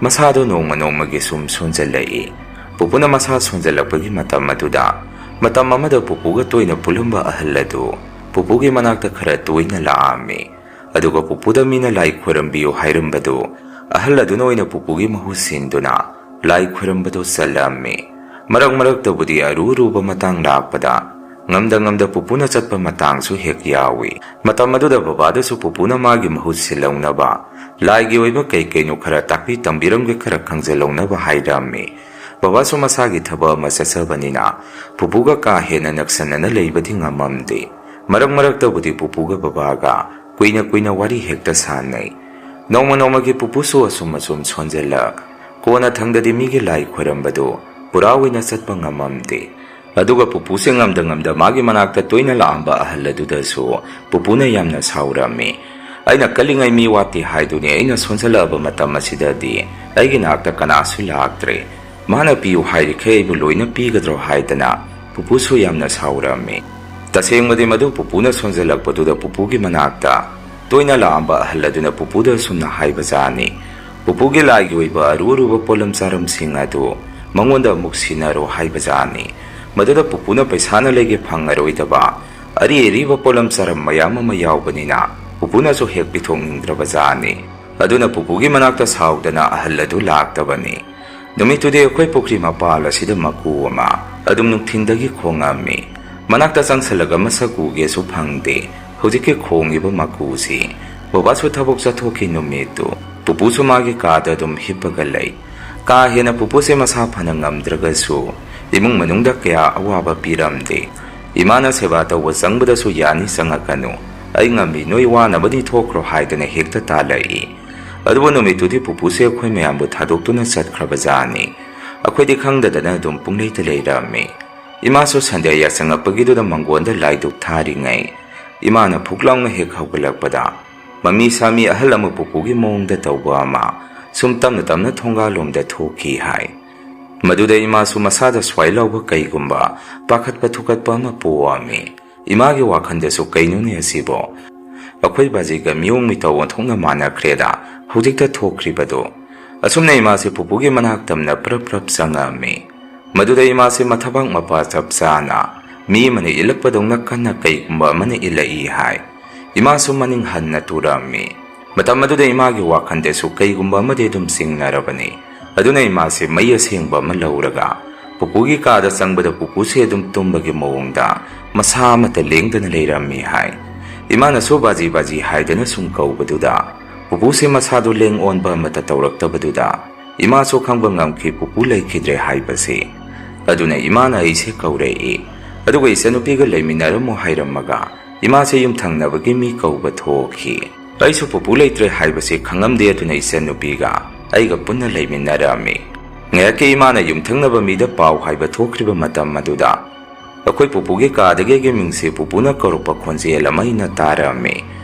ꯃꯁꯥꯗꯣ ꯅꯣꯡꯃ ꯅꯣꯡꯃꯒꯤ ꯁꯨꯝ ꯁꯣꯟꯖꯜꯂꯛꯏ꯫ ꯄꯨꯄꯨꯅ ꯃꯁꯥ ꯁꯣꯟꯖꯜꯂꯛꯄꯒꯤ ꯃꯇꯝ ꯑꯗꯨꯗ, ꯃꯇꯝ ꯑꯃꯗ ꯄꯨꯄꯨꯒ ꯇꯣꯏꯅ ꯄꯨꯜꯂꯝꯕ ꯑꯍꯜ ꯑꯗꯨ ꯄꯨꯄꯨꯒꯤ ꯃꯅꯥꯛꯇ ꯈꯔ ꯇꯣꯏꯅ ꯂꯥꯛꯑꯝꯃꯤ꯫ ꯑꯗꯨꯒ ꯄꯨꯄꯨꯗ ꯃꯤꯅ ꯂꯥꯏ ꯈꯣꯏꯔꯝꯕꯤꯌꯨ ꯍꯥꯏꯔꯝꯕꯗꯨ ꯑꯍꯜ ꯑꯗꯨꯅ ꯑꯣꯏꯅ ꯄꯨꯄꯨꯒꯤ ꯃꯍꯨꯠ ꯁꯤꯟꯗꯨꯅ ꯂꯥꯏ ꯈꯣꯏꯔꯝꯕꯗꯨ ꯆꯠꯂꯝꯃꯤ꯫ ꯃꯔꯛ ꯃꯔꯛꯇꯕꯨꯗꯤ ꯑꯔꯨ ꯑꯔꯨꯕ ꯃꯇꯥꯡ ꯂꯥꯛꯄꯗ ꯉꯝꯗ ꯉꯝꯗ ꯄꯨꯄꯨꯅ ꯆꯠꯄ ꯃꯇꯥꯡꯁꯨ ꯍꯦꯛ ꯌꯥꯎꯏ꯫ ꯃꯇꯝ ꯑꯗꯨꯗ ꯕꯕꯥꯗꯁꯨ ꯄꯨꯄꯨꯅ ꯃꯥꯒꯤ ꯃꯍꯨꯠ ꯁꯤꯜꯍꯧꯅꯕ ꯂꯥꯏꯒꯤ ꯑꯣꯏꯕ ꯀꯩ ꯀꯩꯅꯣ ꯈꯔ ꯇꯥꯛꯄꯤ ꯇꯝꯕꯤꯔꯝꯒꯦ, ꯈꯔ ꯈꯪꯖꯤꯜꯍꯧꯅꯕ ꯍꯥꯏꯔꯝꯃꯤ꯫ ꯕꯕꯥꯁꯨ ꯃꯁꯥꯒꯤ ꯊꯕꯛ ꯑꯃ ꯆꯠꯆꯕꯅꯤꯅ ꯄꯨꯄꯨꯒ ꯀꯥ ꯍꯦꯟꯅ ꯅꯛꯁꯟꯅꯅ ꯂꯩꯕꯗꯤ ꯉꯝꯃꯝꯗꯦ꯫ ꯃꯔꯛ ꯃꯔꯛꯇꯕꯨꯗꯤ ꯄꯨꯄꯨꯒ ꯕꯕꯥꯒ ꯀꯨꯏꯅ ꯀꯨꯏꯅ ꯋꯥꯔꯤ ꯍꯦꯛꯇ ꯁꯥꯟꯅꯩ꯫ ꯅꯣꯡꯃ ꯅꯣꯡꯃꯒꯤ ꯄꯨꯄꯨꯁꯨ ꯑꯁꯨꯝ ꯑꯁꯨꯝ ꯁꯣꯟꯖꯜꯂꯛ, ꯀꯣꯟꯅ ꯊꯪꯗꯗꯤ ꯃꯤꯒꯤ ꯂꯥꯏ ꯈꯣꯏꯔꯝꯕꯗꯨ ꯄꯨꯔꯥ ꯑꯣꯏꯅ ꯆꯠꯄ ꯉꯝꯃꯝꯗꯦ꯫ ꯑꯗꯨꯒ ꯄꯨꯄꯨꯁꯦ ꯉꯝꯗ ꯉꯝꯗ ꯃꯥꯒꯤ ꯃꯅꯥꯛꯇ ꯇꯣꯏꯅ ꯂꯥꯛꯑꯝꯕ ꯑꯍꯜ ꯑꯗꯨꯗꯁꯨ ꯄꯨꯄꯨꯅ ꯌꯥꯝꯅ ꯁꯥꯎꯔꯝꯃꯤ꯫ "ꯑꯩꯅ ꯀꯜꯂꯤꯉꯩ ꯃꯤ ꯋꯥꯠꯇꯦ ꯍꯥꯏꯗꯨꯅꯤ, ꯑꯩꯅ ꯁꯣꯟꯖꯜꯂꯛꯑꯕ ꯃꯇꯝ ꯑꯁꯤꯗꯗꯤ ꯑꯩꯒꯤ ꯅꯥꯛꯇ ꯀꯅꯥꯁꯨ ꯂꯥꯛꯇ꯭ꯔꯦ꯫ ꯃꯥꯅ ꯄꯤꯌꯨ ꯍꯥꯏꯔꯤꯈꯩ ꯑꯩꯕꯨ ꯂꯣꯏꯅ ꯄꯤꯒꯗ꯭ꯔꯣ?" ꯍꯥꯏꯗꯅ ꯄꯨꯄꯨꯁꯨ ꯌꯥꯝꯅ ꯁꯥꯎꯔꯝꯃꯤ꯫ ꯇꯁꯦꯡꯕꯗꯤ ꯃꯗꯨ ꯄꯨꯄꯨꯅ ꯁꯣꯟꯖꯜꯂꯛꯄꯗꯨꯗ ꯄꯨꯄꯨꯒꯤ ꯃꯅꯥꯛꯇ ꯇꯣꯏꯅ ꯂꯥꯛꯑꯝꯕ ꯑꯍꯜ ꯑꯗꯨꯅ ꯄꯨꯄꯨꯗ ꯑꯁꯨꯝꯅ ꯍꯥꯏꯕꯖꯥꯠꯅꯤ, "ꯄꯨꯄꯨꯒꯤ ꯂꯥꯏꯒꯤ ꯑꯣꯏꯕ ꯑꯔꯨ ꯑꯔꯨꯕ ꯄꯣꯠꯂꯝ ꯆꯥꯔꯝꯁꯤꯡ ꯑꯗꯨ ꯃꯉꯣꯟꯗ ꯑꯃꯨꯛ ꯁꯤꯟꯅꯔꯣ" ꯍꯥꯏꯕꯖꯥꯠꯅꯤ꯫ ꯃꯗꯨꯗ ꯄꯨꯄꯨꯅ ꯄꯩꯁꯥꯅ ꯂꯩꯒꯦ ꯐꯪꯉꯔꯣꯏꯗꯕ ꯑꯔꯤ ꯑꯔꯤꯕ ꯄꯣꯠꯂꯝ ꯆꯥꯔꯝ ꯃꯌꯥꯝ ꯑꯃ ꯌꯥꯎꯕꯅꯤꯅ ꯄꯨꯄꯨꯅꯁꯨ ꯍꯦꯛ ꯄꯤꯊꯣꯛꯅꯤꯡꯗ꯭ꯔꯕꯖꯥꯠꯅꯤ꯫ ꯑꯗꯨꯅ ꯄꯨꯄꯨꯒꯤ ꯃꯅꯥꯛꯇ ꯁꯥꯎꯗꯅ ꯑꯍꯜ ꯑꯗꯨ ꯂꯥꯛꯇꯕꯅꯤ꯫ ꯅꯨꯃꯤꯠꯇꯨꯗꯤ ꯑꯩꯈꯣꯏ ꯄꯨꯈ꯭ꯔꯤ ꯃꯄꯥꯜ ꯑꯁꯤꯗ ꯃꯀꯨ ꯑꯃ ꯑꯗꯨꯝ ꯅꯨꯡꯊꯤꯟꯗꯒꯤ ꯈꯣꯡꯉꯝꯃꯤ꯫ ꯃꯅꯥꯛꯇ ꯆꯪꯁꯜꯂꯒ ꯃꯁꯛ ꯎꯒꯦꯁꯨ ꯐꯪꯗꯦ꯫ ꯍꯧꯖꯤꯛꯀꯤ ꯈꯣꯡꯉꯤꯕ ꯃꯀꯨꯁꯤ꯫ ꯕꯕꯥꯁꯨ ꯊꯕꯛ ꯆꯠꯊꯣꯛꯈꯤ ꯅꯨꯃꯤꯠꯇꯨ꯫ ꯄꯨꯄꯨꯁꯨ ꯃꯥꯒꯤ ꯀꯥꯗ ꯑꯗꯨꯝ ꯍꯤꯞꯄꯒ ꯂꯩ꯫ ꯀꯥ ꯍꯦꯟꯅ ꯄꯨꯄꯨꯁꯦ ꯃꯁꯥ ꯐꯅ ꯉꯝꯗ꯭ꯔꯒꯁꯨ ꯏꯃꯨꯡ ꯃꯅꯨꯡꯗ ꯀꯌꯥ ꯑꯋꯥꯕ ꯄꯤꯔꯝꯗꯦ꯫ ꯏꯃꯥꯅ ꯁꯦꯕꯥ ꯇꯧꯕ ꯆꯪꯕꯗꯁꯨ "ꯌꯥꯅꯤ, ꯆꯪꯉꯛꯀꯅꯨ, ꯑꯩ ꯉꯝꯃꯤ, ꯅꯣꯏ ꯋꯥꯅꯕꯅꯤ, ꯊꯣꯛꯈ꯭ꯔꯣ" ꯍꯥꯏꯗꯅ ꯍꯦꯛꯇ ꯇꯥꯜꯂꯛꯏ꯫ ꯑꯗꯨꯕꯨ ꯅꯨꯃꯤꯠꯇꯨꯗꯤ ꯄꯨꯄꯨꯁꯦ ꯑꯩꯈꯣꯏ ꯃꯌꯥꯝꯕꯨ ꯊꯥꯗꯣꯛꯇꯨꯅ ꯆꯠꯈ꯭ꯔꯕꯖꯥꯠꯅꯤ꯫ ꯑꯩꯈꯣꯏꯗꯤ ꯈꯪꯗꯗꯅ ꯑꯗꯨꯝ ꯄꯨꯡꯂꯩꯇ ꯂꯩꯔꯝꯃꯤ꯫ ꯏꯃꯥꯁꯨ ꯁꯟꯗ꯭ꯌꯥ ꯌꯥꯆꯪꯉꯛꯄꯒꯤꯗꯨꯗ ꯃꯪꯒꯣꯟꯗ ꯂꯥꯏꯗꯨꯛ ꯊꯥꯔꯤꯉꯩ, ꯏꯃꯥꯅ ꯐꯨꯛ ꯂꯥꯎꯅ ꯍꯦꯛ ꯍꯧꯒꯠꯂꯛꯄꯗ, ꯃꯃꯤ ꯁꯥꯃꯤ ꯑꯍꯜ ꯑꯃ ꯄꯨꯄꯨꯒꯤ ꯃꯑꯣꯡꯗ ꯇꯧꯕ ꯑꯃ ꯁꯨꯝ ꯇꯞꯅ ꯇꯞꯅ ꯊꯣꯡꯒꯥꯜꯂꯣꯝꯗ ꯊꯣꯛꯈꯤ ꯍꯥꯏ꯫ ꯃꯗꯨꯗ ꯏꯃꯥꯁꯨ ꯃꯁꯥꯗ ꯁ꯭ꯋꯥꯏ ꯂꯥꯎꯕ ꯀꯩꯒꯨꯝꯕ ꯄꯥꯈꯠꯄ ꯊꯨꯀꯠꯄ ꯑꯃ ꯄꯣꯛꯑꯝꯃꯤ꯫ ꯏꯃꯥꯒꯤ ꯋꯥꯈꯜꯗꯁꯨ "ꯀꯩꯅꯣꯅꯦ ꯑꯁꯤꯕꯣ? ꯑꯩꯈꯣꯏ ꯕꯥꯖꯤꯒ ꯃꯤꯑꯣꯡ ꯃꯤꯇꯧ ꯑꯣꯟꯊꯣꯛꯅ ꯃꯥꯟꯅꯈ꯭ꯔꯦꯗ, ꯍꯧꯖꯤꯛꯇ ꯊꯣꯛꯈ꯭ꯔꯤꯕꯗꯣ?" ꯑꯁꯨꯝꯅ ꯏꯃꯥꯁꯦ ꯄꯨꯄꯨꯒꯤ ꯃꯅꯥꯛ ꯇꯝꯅ ꯄ꯭ꯔꯞ ꯄ꯭ꯔꯞ ꯆꯪꯉꯛꯑꯝꯃꯤ꯫ ꯃꯗꯨꯗ ꯏꯃꯥꯁꯦ ꯃꯊꯕꯥꯛ ꯃꯄꯥ ꯆꯞ ꯆꯥꯅ ꯃꯤ ꯑꯃꯅ ꯏꯜꯂꯛꯄꯗꯧꯅ ꯀꯟꯅ ꯀꯩꯒꯨꯝꯕ ꯑꯃꯅ ꯏꯜꯂꯛꯏ ꯍꯥꯏ꯫ ꯏꯃꯥꯁꯨ ꯃꯅꯤꯡ ꯍꯟꯅ ꯇꯨꯔꯝꯃꯤ꯫ ꯃꯇꯝ ꯑꯗꯨꯗ ꯏꯃꯥꯒꯤ ꯋꯥꯈꯜꯗꯁꯨ ꯀꯩꯒꯨꯝꯕ ꯑꯃꯗꯤ ꯑꯗꯨꯝ ꯆꯤꯡꯅꯔꯕꯅꯤ꯫ ꯑꯗꯨꯅ ꯏꯃꯥꯁꯦ ꯃꯩ ꯑꯁꯦꯡꯕ ꯑꯃ ꯂꯧꯔꯒ ꯄꯨꯄꯨꯒꯤ ꯀꯥꯗ ꯆꯪꯕꯗ ꯄꯨꯄꯨꯁꯦ ꯑꯗꯨꯝ ꯇꯨꯝꯕꯒꯤ ꯃꯑꯣꯡꯗ ꯃꯁꯥ ꯑꯃꯠꯇ ꯂꯦꯡꯗꯅ ꯂꯩꯔꯝꯃꯤ ꯍꯥꯏ꯫ ꯏꯃꯥꯅꯁꯨ "ꯕꯥꯖꯤ, ꯕꯥꯖꯤ" ꯍꯥꯏꯗꯅ ꯁꯨꯝ ꯀꯧꯕꯗꯨꯗ ꯄꯨꯄꯨꯁꯦ ꯃꯁꯥꯗꯣ ꯂꯦꯡ ꯑꯣꯟꯕ ꯑꯃꯠꯇ ꯇꯧꯔꯛꯇꯕꯗꯨꯗ ꯏꯃꯥꯁꯨ ꯈꯪꯕ ꯉꯝꯈꯤ ꯄꯨꯄꯨ ꯂꯩꯈꯤꯗ꯭ꯔꯦ ꯍꯥꯏꯕꯁꯦ꯫ ꯑꯗꯨꯅ ꯏꯃꯥꯅ ꯑꯩꯁꯦ ꯀꯧꯔꯛꯏ, ꯑꯗꯨꯒ "ꯏꯆꯟꯅꯨꯄꯤꯒ ꯂꯩꯃꯤꯟꯅꯔꯝꯃꯣ" ꯍꯥꯏꯔꯝꯃꯒ ꯏꯃꯥꯁꯦ ꯌꯨꯝꯊꯪꯅꯕꯒꯤ ꯃꯤ ꯀꯧꯕ ꯊꯣꯛꯈꯤ꯫ ꯑꯩꯁꯨ ꯄꯨꯄꯨ ꯂꯩꯇ꯭ꯔꯦ ꯍꯥꯏꯕꯁꯤ ꯈꯪꯉꯝꯗꯦ, ꯑꯗꯨꯅ ꯏꯆꯟꯅꯨꯄꯤꯒ ꯑꯩꯒ ꯄꯨꯟꯅ ꯂꯩꯃꯤꯟꯅꯔꯝꯃꯤ꯫ ꯉꯥꯏꯍꯥꯛꯀꯤ ꯏꯃꯥꯅ ꯌꯨꯝꯊꯪꯅꯕ ꯃꯤꯗ ꯄꯥꯎ ꯍꯥꯏꯕ ꯊꯣꯛꯈ꯭ꯔꯤꯕ ꯃꯇꯝ ꯑꯗꯨꯗ ꯑꯩꯈꯣꯏ ꯄꯨꯄꯨꯒꯤ ꯀꯥꯗꯒꯤ ꯑꯩꯒꯤ ꯃꯤꯡꯁꯦ ꯄꯨꯄꯨꯅ ꯀꯧꯔꯛꯄ ꯈꯣꯟꯖꯦꯜ ꯑꯃ ꯑꯩꯅ ꯇꯥꯔꯝꯃꯤ꯫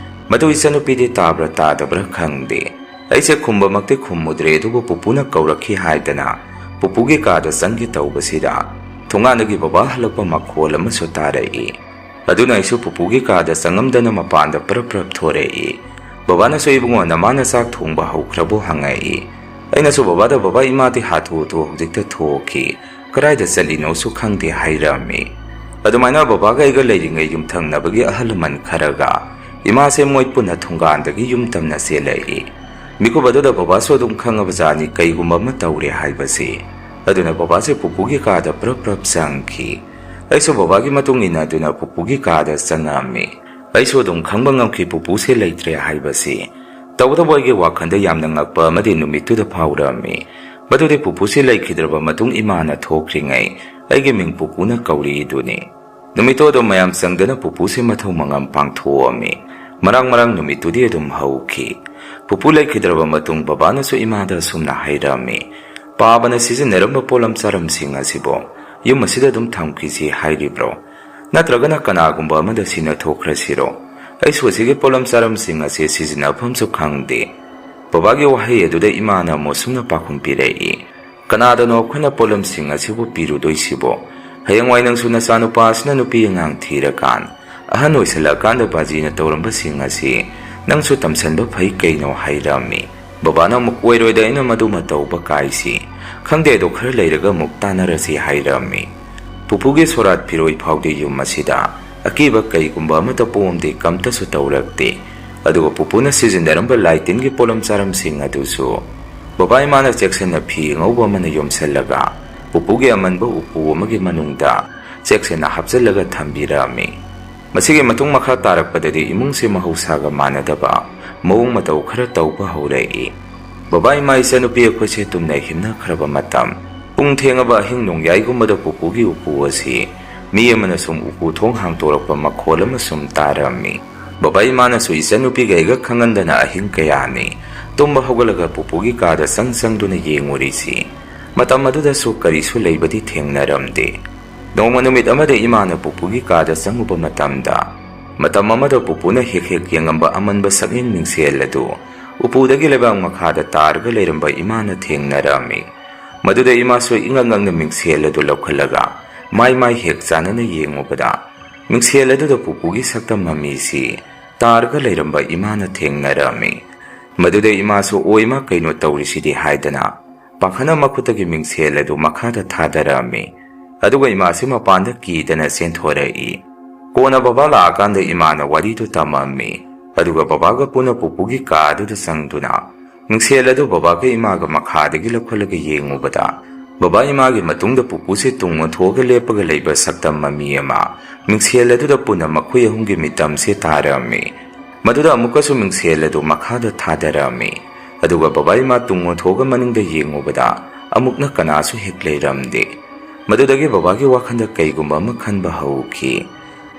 ꯃꯗꯨ ꯏꯆꯟꯅꯨꯄꯤꯗꯤ ꯇꯥꯕ꯭ꯔꯥ ꯇꯥꯗꯕ꯭ꯔꯥ ꯈꯪꯗꯦ꯫ ꯑꯩꯁꯦ ꯈꯨꯝꯕꯃꯛꯇꯤ ꯈꯨꯝꯃꯨꯗ꯭ꯔꯦ, ꯑꯗꯨꯕꯨ ꯄꯨꯄꯨꯅ ꯀꯧꯔꯛꯈꯤ ꯍꯥꯏꯗꯅ ꯄꯨꯄꯨꯒꯤ ꯀꯥꯗ ꯆꯪꯒꯦ ꯇꯧꯕꯁꯤꯗ ꯊꯣꯡꯒꯥꯟꯗꯒꯤ ꯕꯕꯥ ꯍꯜꯂꯛꯄ ꯃꯈꯣꯜ ꯑꯃꯁꯨ ꯇꯥꯔꯛꯏ꯫ ꯑꯗꯨꯅ ꯑꯩꯁꯨ ꯄꯨꯄꯨꯒꯤ ꯀꯥꯗ ꯆꯪꯉꯝꯗꯅ ꯃꯄꯥꯟꯗ ꯄ꯭ꯔꯞ ꯄ꯭ꯔꯞ ꯊꯣꯔꯛꯏ꯫ ꯕꯕꯥꯅꯁꯨ, "ꯏꯕꯨꯡꯉꯣ, ꯅꯃꯥꯅ ꯆꯥꯛ ꯊꯣꯡꯕ ꯍꯧꯈ꯭ꯔꯕꯣ?" ꯍꯪꯉꯛꯏ꯫ ꯑꯩꯅꯁꯨ, "ꯕꯕꯥꯗ, ꯕꯕꯥ, ꯏꯃꯥꯗꯤ ꯍꯥꯊꯨ ꯍꯥꯊꯨ ꯍꯧꯖꯤꯛꯇ ꯊꯣꯛꯈꯤ, ꯀꯗꯥꯏꯗ ꯆꯠꯂꯤꯅꯣꯁꯨ ꯈꯪꯗꯦ" ꯍꯥꯏꯔꯝꯃꯤ꯫ ꯑꯗꯨꯃꯥꯏꯅ ꯕꯕꯥꯒ ꯑꯩꯒ ꯂꯩꯔꯤꯉꯩ ꯌꯨꯝꯊꯪꯅꯕꯒꯤ ꯑꯍꯜ ꯂꯃꯟ ꯈꯔꯒ ꯏꯃꯥꯁꯦ ꯃꯣꯏ ꯄꯨꯟꯅ ꯊꯣꯡꯒꯥꯟꯗꯒꯤ ꯌꯨꯝ ꯇꯝꯅ ꯆꯦꯜꯂꯛꯏ꯫ ꯃꯤꯀꯨꯞ ꯑꯗꯨꯗ ꯕꯕꯥꯁꯨ ꯑꯗꯨꯝ ꯈꯪꯉꯕꯖꯥꯠꯅꯤ ꯀꯩꯒꯨꯝꯕ ꯑꯃ ꯇꯧꯔꯦ ꯍꯥꯏꯕꯁꯤ꯫ ꯑꯗꯨꯅ ꯕꯕꯥꯁꯦ ꯄꯨꯄꯨꯒꯤ ꯀꯥꯗ ꯄ꯭ꯔꯞ ꯄ꯭ꯔꯞ ꯆꯪꯈꯤ꯫ ꯑꯩꯁꯨ ꯕꯕꯥꯒꯤ ꯃꯇꯨꯡ ꯏꯟꯅꯗꯨꯅ ꯄꯨꯄꯨꯒꯤ ꯀꯥꯗ ꯆꯪꯉꯝꯃꯤ꯫ ꯑꯩꯁꯨ ꯑꯗꯨꯝ ꯈꯪꯕ ꯉꯝꯈꯤ ꯄꯨꯄꯨꯁꯦ ꯂꯩꯇ꯭ꯔꯦ ꯍꯥꯏꯕꯁꯤ꯫ ꯇꯧꯕꯇꯕꯨ ꯑꯩꯒꯤ ꯋꯥꯈꯜꯗ ꯌꯥꯝꯅ ꯉꯛꯄ ꯑꯃꯗꯤ ꯅꯨꯃꯤꯠꯇꯨꯗ ꯐꯥꯎꯔꯝꯃꯤ꯫ ꯃꯗꯨꯗꯤ ꯄꯨꯄꯨꯁꯤ ꯂꯩꯈꯤꯗ꯭ꯔꯕ ꯃꯇꯨꯡ ꯏꯃꯥꯅ ꯊꯣꯛꯈ꯭ꯔꯤꯉꯩ ꯑꯩꯒꯤ ꯃꯤꯡ ꯄꯨꯄꯨꯅ ꯀꯧꯔꯤꯗꯨꯅꯤ꯫ ꯅꯨꯃꯤꯠꯇꯣ ꯑꯗꯨꯝ ꯃꯌꯥꯝ ꯆꯪꯗꯅ ꯄꯨꯄꯨꯁꯦ ꯃꯊꯧ ꯃꯉꯝ ꯄꯥꯡꯊꯣꯛꯑꯝꯃꯤ꯫ ꯃꯔꯥꯡ ꯃꯔꯥꯡ ꯅꯨꯃꯤꯠꯇꯨꯗꯤ ꯑꯗꯨꯝ ꯍꯧꯈꯤ꯫ ꯄꯨꯄꯨ ꯂꯩꯈꯤꯗ꯭ꯔꯕ ꯃꯇꯨꯡ ꯕꯕꯥꯅꯁꯨ ꯏꯃꯥꯗ ꯑꯁꯨꯝꯅ ꯍꯥꯏꯔꯝꯃꯤ, "ꯄꯥꯕꯅ ꯁꯤꯖꯤꯟꯅꯔꯝꯕ ꯄꯣꯠꯂꯝ ꯆꯥꯔꯝꯁꯤꯡ ꯑꯁꯤꯕꯨ ꯌꯨꯝ ꯑꯁꯤꯗ ꯑꯗꯨꯝ ꯊꯝꯈꯤꯁꯤ ꯍꯥꯏꯔꯤꯕ꯭ꯔꯣ? ꯅꯠꯇ꯭ꯔꯒꯅ ꯀꯅꯥꯒꯨꯝꯕ ꯑꯃꯗ ꯁꯤꯟꯅꯊꯣꯛꯈ꯭ꯔꯁꯤꯔꯣ? ꯑꯩꯁꯨ ꯑꯁꯤꯒꯤ ꯄꯣꯠꯂꯝ ꯆꯥꯔꯝꯁꯤꯡ ꯑꯁꯤ ꯁꯤꯖꯤꯟꯅꯐꯝꯁꯨ ꯈꯪꯗꯦ"꯫ ꯕꯕꯥꯒꯤ ꯋꯥꯍꯩ ꯑꯗꯨꯗ ꯏꯃꯥꯅ ꯑꯃꯨꯛ ꯑꯁꯨꯝꯅ ꯄꯥꯎꯈꯨꯝ ꯄꯤꯔꯛꯏ, "ꯀꯅꯥꯗꯅꯣ ꯑꯩꯈꯣꯏꯅ ꯄꯣꯠꯂꯝꯁꯤꯡ ꯑꯁꯤꯕꯨ ꯄꯤꯔꯨꯗꯣꯏꯁꯤꯕꯣ? ꯍꯌꯦꯡꯋꯥꯏ ꯅꯪꯁꯨ ꯅꯆꯥꯅꯨꯄꯥ ꯑꯁꯤꯅ ꯅꯨꯄꯤ ꯑꯉꯥꯡ ꯊꯤꯔꯀꯥꯟ, ꯑꯍꯟ ꯑꯣꯏꯁꯜꯂꯛꯑꯀꯥꯟꯗ ꯕꯥꯖꯤꯅ ꯇꯧꯔꯝꯕꯁꯤꯡ ꯑꯁꯤ ꯅꯪꯁꯨ ꯇꯝꯁꯟꯕ ꯐꯩ ꯀꯩꯅꯣ" ꯍꯥꯏꯔꯝꯃꯤ꯫ ꯕꯕꯥꯅ ꯑꯃꯨꯛ, "ꯑꯣꯏꯔꯣꯏꯗ, ꯑꯩꯅ ꯃꯗꯨꯃ ꯇꯧꯕ ꯀꯥꯏꯁꯤ꯫ ꯈꯪꯗꯦ, ꯑꯗꯣ ꯈꯔ ꯂꯩꯔꯒ ꯑꯃꯨꯛ ꯇꯥꯟꯅꯔꯁꯤ" ꯍꯥꯏꯔꯝꯃꯤ꯫ ꯄꯨꯄꯨꯒꯤ ꯁꯣꯔꯥꯠ ꯐꯤꯔꯣꯏ ꯐꯥꯎꯗꯤ ꯌꯨꯝ ꯑꯁꯤꯗ ꯑꯀꯤꯕ ꯀꯩꯒꯨꯝꯕ ꯑꯃꯠꯇ ꯄꯣꯛꯑꯝꯗꯦ, ꯀꯝꯇꯁꯨ ꯇꯧꯔꯛꯇꯦ꯫ ꯑꯗꯨꯒ ꯄꯨꯄꯨꯅ ꯁꯤꯖꯤꯟꯅꯔꯝꯕ ꯂꯥꯏ ꯇꯤꯟꯒꯤ ꯄꯣꯠꯂꯝ ꯆꯥꯔꯝꯁꯤꯡ ꯑꯗꯨꯁꯨ ꯕꯕꯥ ꯏꯃꯥꯅ ꯆꯦꯛꯁꯤꯟꯅ ꯐꯤ ꯑꯉꯧꯕ ꯑꯃꯅ ꯌꯣꯝꯁꯤꯜꯂꯒ ꯄꯨꯄꯨꯒꯤ ꯑꯃꯟꯕ ꯎꯄꯨ ꯑꯃꯒꯤ ꯃꯅꯨꯡꯗ ꯆꯦꯛꯁꯤꯟꯅ ꯍꯥꯞꯆꯤꯜꯂꯒ ꯊꯝꯕꯤꯔꯝꯃꯤ꯫ ꯃꯁꯤꯒꯤ ꯃꯇꯨꯡ ꯃꯈꯥ ꯇꯥꯔꯛꯄꯗꯗꯤ ꯏꯃꯨꯡꯁꯦ ꯃꯍꯧꯁꯥꯒ ꯃꯥꯟꯅꯗꯕ ꯃꯑꯣꯡ ꯃꯇꯧ ꯈꯔ ꯇꯧꯕ ꯍꯧꯔꯛꯏ꯫ ꯕꯕꯥ ꯏꯃꯥ ꯏꯆꯟꯅꯨꯄꯤ ꯑꯩꯈꯣꯏꯁꯦ ꯇꯨꯝꯅ ꯍꯤꯞꯅꯈ꯭ꯔꯕ ꯃꯇꯝ, ꯄꯨꯡ ꯊꯦꯡꯉꯕ ꯑꯍꯤꯡ ꯅꯣꯡꯌꯥꯏꯒꯨꯝꯕꯗ ꯄꯨꯄꯨꯒꯤ ꯎꯄꯨ ꯑꯁꯤ ꯃꯤ ꯑꯃꯅ ꯁꯨꯝ ꯎꯄꯨ ꯊꯣꯡ ꯍꯥꯡꯇꯣꯔꯛꯄ ꯃꯈꯣꯜ ꯑꯃ ꯁꯨꯝ ꯇꯥꯔꯝꯃꯤ꯫ ꯕꯕꯥ ꯏꯃꯥꯅꯁꯨ ꯏꯆꯟꯅꯨꯄꯤꯒ ꯑꯩꯒ ꯈꯪꯍꯟꯗꯅ ꯑꯍꯤꯡ ꯀꯌꯥꯅꯤ ꯇꯨꯝꯕ ꯍꯧꯒꯠꯂꯒ ꯄꯨꯄꯨꯒꯤ ꯀꯥꯗ ꯆꯪ ꯆꯪꯗꯨꯅ ꯌꯦꯡꯉꯨꯔꯤꯁꯤ꯫ ꯃꯇꯝ ꯑꯗꯨꯗꯁꯨ ꯀꯔꯤꯁꯨ ꯂꯩꯕꯗꯤ ꯊꯦꯡꯅꯔꯝꯗꯦ꯫ ꯅꯣꯡꯃ ꯅꯨꯃꯤꯠ ꯑꯃꯗ ꯏꯃꯥꯅ ꯄꯨꯄꯨꯒꯤ ꯀꯥꯗ ꯆꯪꯉꯨꯕ ꯃꯇꯝꯗ, ꯃꯇꯝ ꯑꯃꯗ ꯄꯨꯄꯨꯅ ꯍꯦꯛ ꯍꯦꯛ ꯌꯦꯡꯉꯝꯕ ꯑꯃꯟꯕ ꯁꯛꯌꯦꯡ ꯃꯤꯡꯁꯦꯜ ꯑꯗꯨ ꯎꯄꯨꯗꯒꯤ ꯂꯩꯕꯥꯛ ꯃꯈꯥꯗ ꯇꯥꯔꯒ ꯂꯩꯔꯝꯕ ꯏꯃꯥꯅ ꯊꯦꯡꯅꯔꯝꯃꯤ꯫ ꯃꯗꯨꯗ ꯏꯃꯥꯁꯨ ꯏꯉꯛ ꯉꯛꯅ ꯃꯤꯡꯁꯦꯜ ꯑꯗꯨ ꯂꯧꯈꯠꯂꯒ ꯃꯥꯏ ꯃꯥꯏ ꯍꯦꯛ ꯆꯥꯟꯅꯅ ꯌꯦꯡꯉꯨꯕꯗ, ꯃꯤꯡꯁꯦꯜ ꯑꯗꯨꯗ ꯄꯨꯄꯨꯒꯤ ꯁꯛꯇꯝ ꯃꯃꯤꯁꯤ ꯇꯥꯔꯒ ꯂꯩꯔꯝꯕ ꯏꯃꯥꯅ ꯊꯦꯡꯅꯔꯝꯃꯤ꯫ ꯃꯗꯨꯗ ꯏꯃꯥꯁꯨ, "ꯑꯣ ꯏꯃꯥ, ꯀꯩꯅꯣ ꯇꯧꯔꯤꯁꯤꯗꯤ?" ꯍꯥꯏꯗꯅ ꯄꯥꯈꯠꯅ ꯃꯈꯨꯠꯇꯒꯤ ꯃꯤꯡꯁꯦꯜ ꯑꯗꯨ ꯃꯈꯥꯗ ꯊꯥꯗꯔꯝꯃꯤ꯫ ꯑꯗꯨꯒ ꯏꯃꯥꯁꯤ ꯃꯄꯥꯟꯗ ꯀꯤꯗꯅ ꯆꯦꯟꯊꯣꯔꯛꯏ꯫ ꯀꯣꯟꯅ ꯕꯕꯥ ꯂꯥꯛꯑꯀꯥꯟꯗ ꯏꯃꯥꯅ ꯋꯥꯔꯤꯗꯨ ꯇꯝꯃꯝꯃꯤ꯫ ꯑꯗꯨꯒ ꯕꯕꯥꯒ ꯄꯨꯟꯅ ꯄꯨꯄꯨꯒꯤ ꯀꯥ ꯑꯗꯨꯗ ꯆꯪꯗꯨꯅ ꯃꯤꯡꯁꯦꯜ ꯑꯗꯨ ꯕꯕꯥꯒ ꯏꯃꯥꯒ ꯃꯈꯥꯗꯒꯤ ꯂꯧꯈꯠꯂꯒ ꯌꯦꯡꯉꯨꯕꯗ, ꯕꯕꯥ ꯏꯃꯥꯒꯤ ꯃꯇꯨꯡꯗ ꯄꯨꯄꯨꯁꯦ ꯇꯨꯡ ꯑꯣꯟꯊꯣꯛꯑꯒ ꯂꯦꯞꯄꯒ ꯂꯩꯕ ꯁꯛꯇꯝ ꯃꯃꯤ ꯑꯃ ꯃꯤꯡꯁꯦꯜ ꯑꯗꯨꯗ ꯄꯨꯟꯅ ꯃꯈꯣꯏ ꯑꯍꯨꯝꯒꯤ ꯃꯤꯇꯝꯁꯦ ꯇꯥꯔꯝꯃꯤ꯫ ꯃꯗꯨꯗ ꯑꯃꯨꯛꯀꯁꯨ ꯃꯤꯡꯁꯦꯜ ꯑꯗꯨ ꯃꯈꯥꯗ ꯊꯥꯗꯔꯝꯃꯤ꯫ ꯑꯗꯨꯒ ꯕꯕꯥ ꯏꯃꯥ ꯇꯨꯡ ꯑꯣꯟꯊꯣꯛꯑꯒ ꯃꯅꯤꯡꯗ ꯌꯦꯡꯉꯨꯕꯗ, ꯑꯃꯨꯛꯅ ꯀꯅꯥꯁꯨ ꯍꯦꯛ ꯂꯩꯔꯝꯗꯦ꯫ ꯃꯗꯨꯗꯒꯤ ꯕꯕꯥꯒꯤ ꯋꯥꯈꯜꯗ ꯀꯩꯒꯨꯝꯕ ꯑꯃ ꯈꯟꯕ ꯍꯧꯈꯤ꯫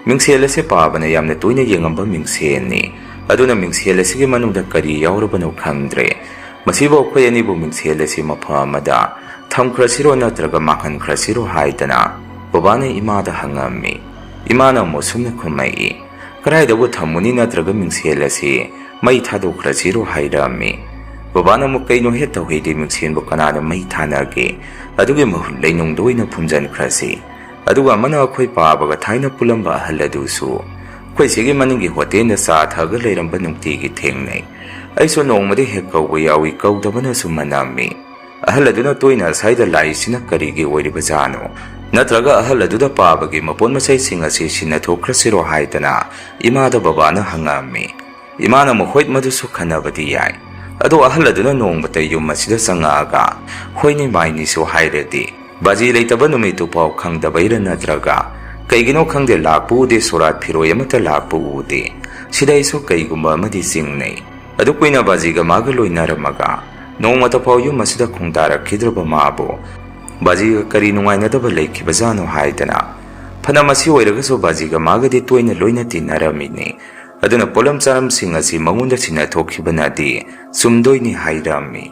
ꯃꯤꯡꯁꯦꯜ ꯑꯁꯤ ꯄꯥꯕꯅ ꯌꯥꯝꯅ ꯇꯣꯏꯅ ꯌꯦꯡꯉꯝꯕ ꯃꯤꯡꯁꯦꯜꯅꯤ꯫ ꯑꯗꯨꯅ ꯃꯤꯡꯁꯦꯜ ꯑꯁꯤꯒꯤ ꯃꯅꯨꯡꯗ ꯀꯔꯤ ꯌꯥꯎꯔꯕꯅꯣ ꯈꯪꯗ꯭ꯔꯦ꯫ ꯃꯁꯤꯕꯨ ꯑꯩꯈꯣꯏ ꯑꯅꯤꯕꯨ ꯃꯤꯡꯁꯦꯜ ꯑꯁꯤ ꯃꯐꯝ ꯑꯃꯗ ꯊꯝꯈ꯭ꯔꯁꯤꯔꯣ ꯅꯠꯇ꯭ꯔꯒ ꯃꯥꯡꯍꯟꯈ꯭ꯔꯁꯤꯔꯣ ꯍꯥꯏꯗꯅ ꯕꯕꯥꯅ ꯏꯃꯥꯗ ꯍꯪꯉꯝꯃꯤ꯫ ꯏꯃꯥꯅ ꯑꯃꯨꯛ ꯁꯨꯝꯅ ꯈꯨꯝꯃꯛꯏ, "ꯀꯗꯥꯏꯗꯕꯨ ꯊꯝꯃꯨꯅꯤ? ꯅꯠꯇ꯭ꯔꯒ ꯃꯤꯡꯁꯦꯜ ꯑꯁꯤ ꯃꯩ ꯊꯥꯗꯣꯛꯈ꯭ꯔꯁꯤꯔꯣ?" ꯍꯥꯏꯔꯛꯑꯝꯃꯤ꯫ ꯕꯕꯥꯅ ꯑꯃꯨꯛ, "ꯀꯩꯅꯣ ꯍꯦ ꯇꯧꯍꯩꯗꯦ, ꯃꯤꯡꯁꯦꯜꯕꯨ ꯀꯅꯥꯅ ꯃꯩ ꯊꯥꯅꯒꯦ? ꯑꯗꯨꯒꯤ ꯃꯍꯨꯠ ꯂꯩꯅꯨꯡꯗ ꯑꯣꯏꯅ ꯐꯨꯝꯖꯤꯟꯈ꯭ꯔꯁꯤ꯫ ꯑꯗꯨꯒ ꯑꯃꯅ ꯑꯩꯈꯣꯏ ꯄꯥꯕꯒ ꯊꯥꯏꯅ ꯄꯨꯜꯂꯝꯕ ꯑꯍꯜ ꯑꯗꯨꯁꯨ ꯑꯩꯈꯣꯏ ꯁꯤꯒꯤ ꯃꯅꯤꯡꯒꯤ ꯍꯣꯇꯦꯜꯗ ꯆꯥ ꯊꯛꯑꯒ ꯂꯩꯔꯝꯕ ꯅꯨꯡꯇꯤꯒꯤ ꯊꯦꯡꯅꯩ꯫ ꯑꯩꯁꯨ ꯅꯣꯡꯃꯗꯤ ꯍꯦꯛ ꯀꯧꯕ ꯌꯥꯎꯏ, ꯀꯧꯗꯕꯅꯁꯨ ꯃꯅꯝꯃꯤ꯫ ꯑꯍꯜ ꯑꯗꯨꯅ ꯇꯣꯏꯅ ꯑꯁ꯭ꯋꯥꯏꯗ ꯂꯥꯛꯏꯁꯤꯅ ꯀꯔꯤꯒꯤ ꯑꯣꯏꯔꯤꯕꯖꯥꯠꯅꯣ? ꯅꯠꯇ꯭ꯔꯒ ꯑꯍꯜ ꯑꯗꯨꯗ ꯄꯥꯕꯒꯤ ꯃꯄꯣꯠ ꯃꯆꯩꯁꯤꯡ ꯑꯁꯤ ꯁꯤꯟꯅꯊꯣꯛꯈ꯭ꯔꯁꯤꯔꯣ?" ꯍꯥꯏꯗꯅ ꯏꯃꯥꯗ ꯕꯕꯥꯅ ꯍꯪꯉꯛꯑꯝꯃꯤ꯫ ꯏꯃꯥꯅ ꯑꯃꯨꯛ, "ꯍꯣꯏ, ꯃꯗꯨꯁꯨ ꯈꯟꯅꯕꯗꯤ ꯌꯥꯏ꯫ ꯑꯗꯣ ꯑꯍꯜ ꯑꯗꯨꯅ ꯅꯣꯡꯃꯇ ꯌꯨꯝ ꯑꯁꯤꯗ ꯆꯪꯉꯛꯑꯒ ꯍꯣꯏꯅꯤ ꯃꯥꯏꯅꯤꯁꯨ ꯍꯥꯏꯔꯗꯤ, ꯕꯥꯖꯤ ꯂꯩꯇꯕ ꯅꯨꯃꯤꯠꯇꯨ ꯐꯥꯎ ꯈꯪꯗꯕꯩꯔ ꯅꯠꯇ꯭ꯔꯒ ꯀꯩꯒꯤꯅꯣ ꯈꯪꯗꯦ, ꯂꯥꯛꯄ ꯎꯗꯦ, ꯁꯣꯔꯥꯠ ꯐꯤꯔꯣꯏ ꯑꯃꯠꯇ ꯂꯥꯛꯄ ꯎꯗꯦ꯫ ꯁꯤꯗ ꯑꯩꯁꯨ ꯀꯩꯒꯨꯝꯕ ꯑꯃꯗꯤ ꯆꯤꯡꯅꯩ꯫ ꯑꯗꯨ ꯀꯨꯏꯅ ꯕꯥꯖꯤꯒ ꯃꯥꯒ ꯂꯣꯏꯅꯔꯝꯃꯒ ꯅꯣꯡꯃꯇ ꯐꯥꯎ ꯌꯨꯝ ꯑꯁꯤꯗ ꯈꯣꯡꯗꯥꯔꯛꯈꯤꯗ꯭ꯔꯕ ꯃꯥꯕꯨ ꯕꯥꯖꯤꯒ ꯀꯔꯤ ꯅꯨꯡꯉꯥꯏꯅꯗꯕ ꯂꯩꯈꯤꯕꯖꯥꯠꯅꯣ?" ꯍꯥꯏꯗꯅ, ꯐꯅ ꯃꯁꯤ ꯑꯣꯏꯔꯒꯁꯨ ꯕꯥꯖꯤꯒ ꯃꯥꯒꯗꯤ ꯇꯣꯏꯅ ꯂꯣꯏꯅ ꯇꯤꯟꯅꯔꯝꯃꯤꯅꯤ꯫ ꯑꯗꯨꯅ ꯄꯣꯠꯂꯝ ꯆꯥꯔꯝꯁꯤꯡ ꯑꯁꯤ ꯃꯉꯣꯟꯗ ꯁꯤꯟꯅꯊꯣꯛꯈꯤꯕꯅꯗꯤ ꯆꯨꯝꯗꯣꯏꯅꯤ ꯍꯥꯏꯔꯝꯃꯤ꯫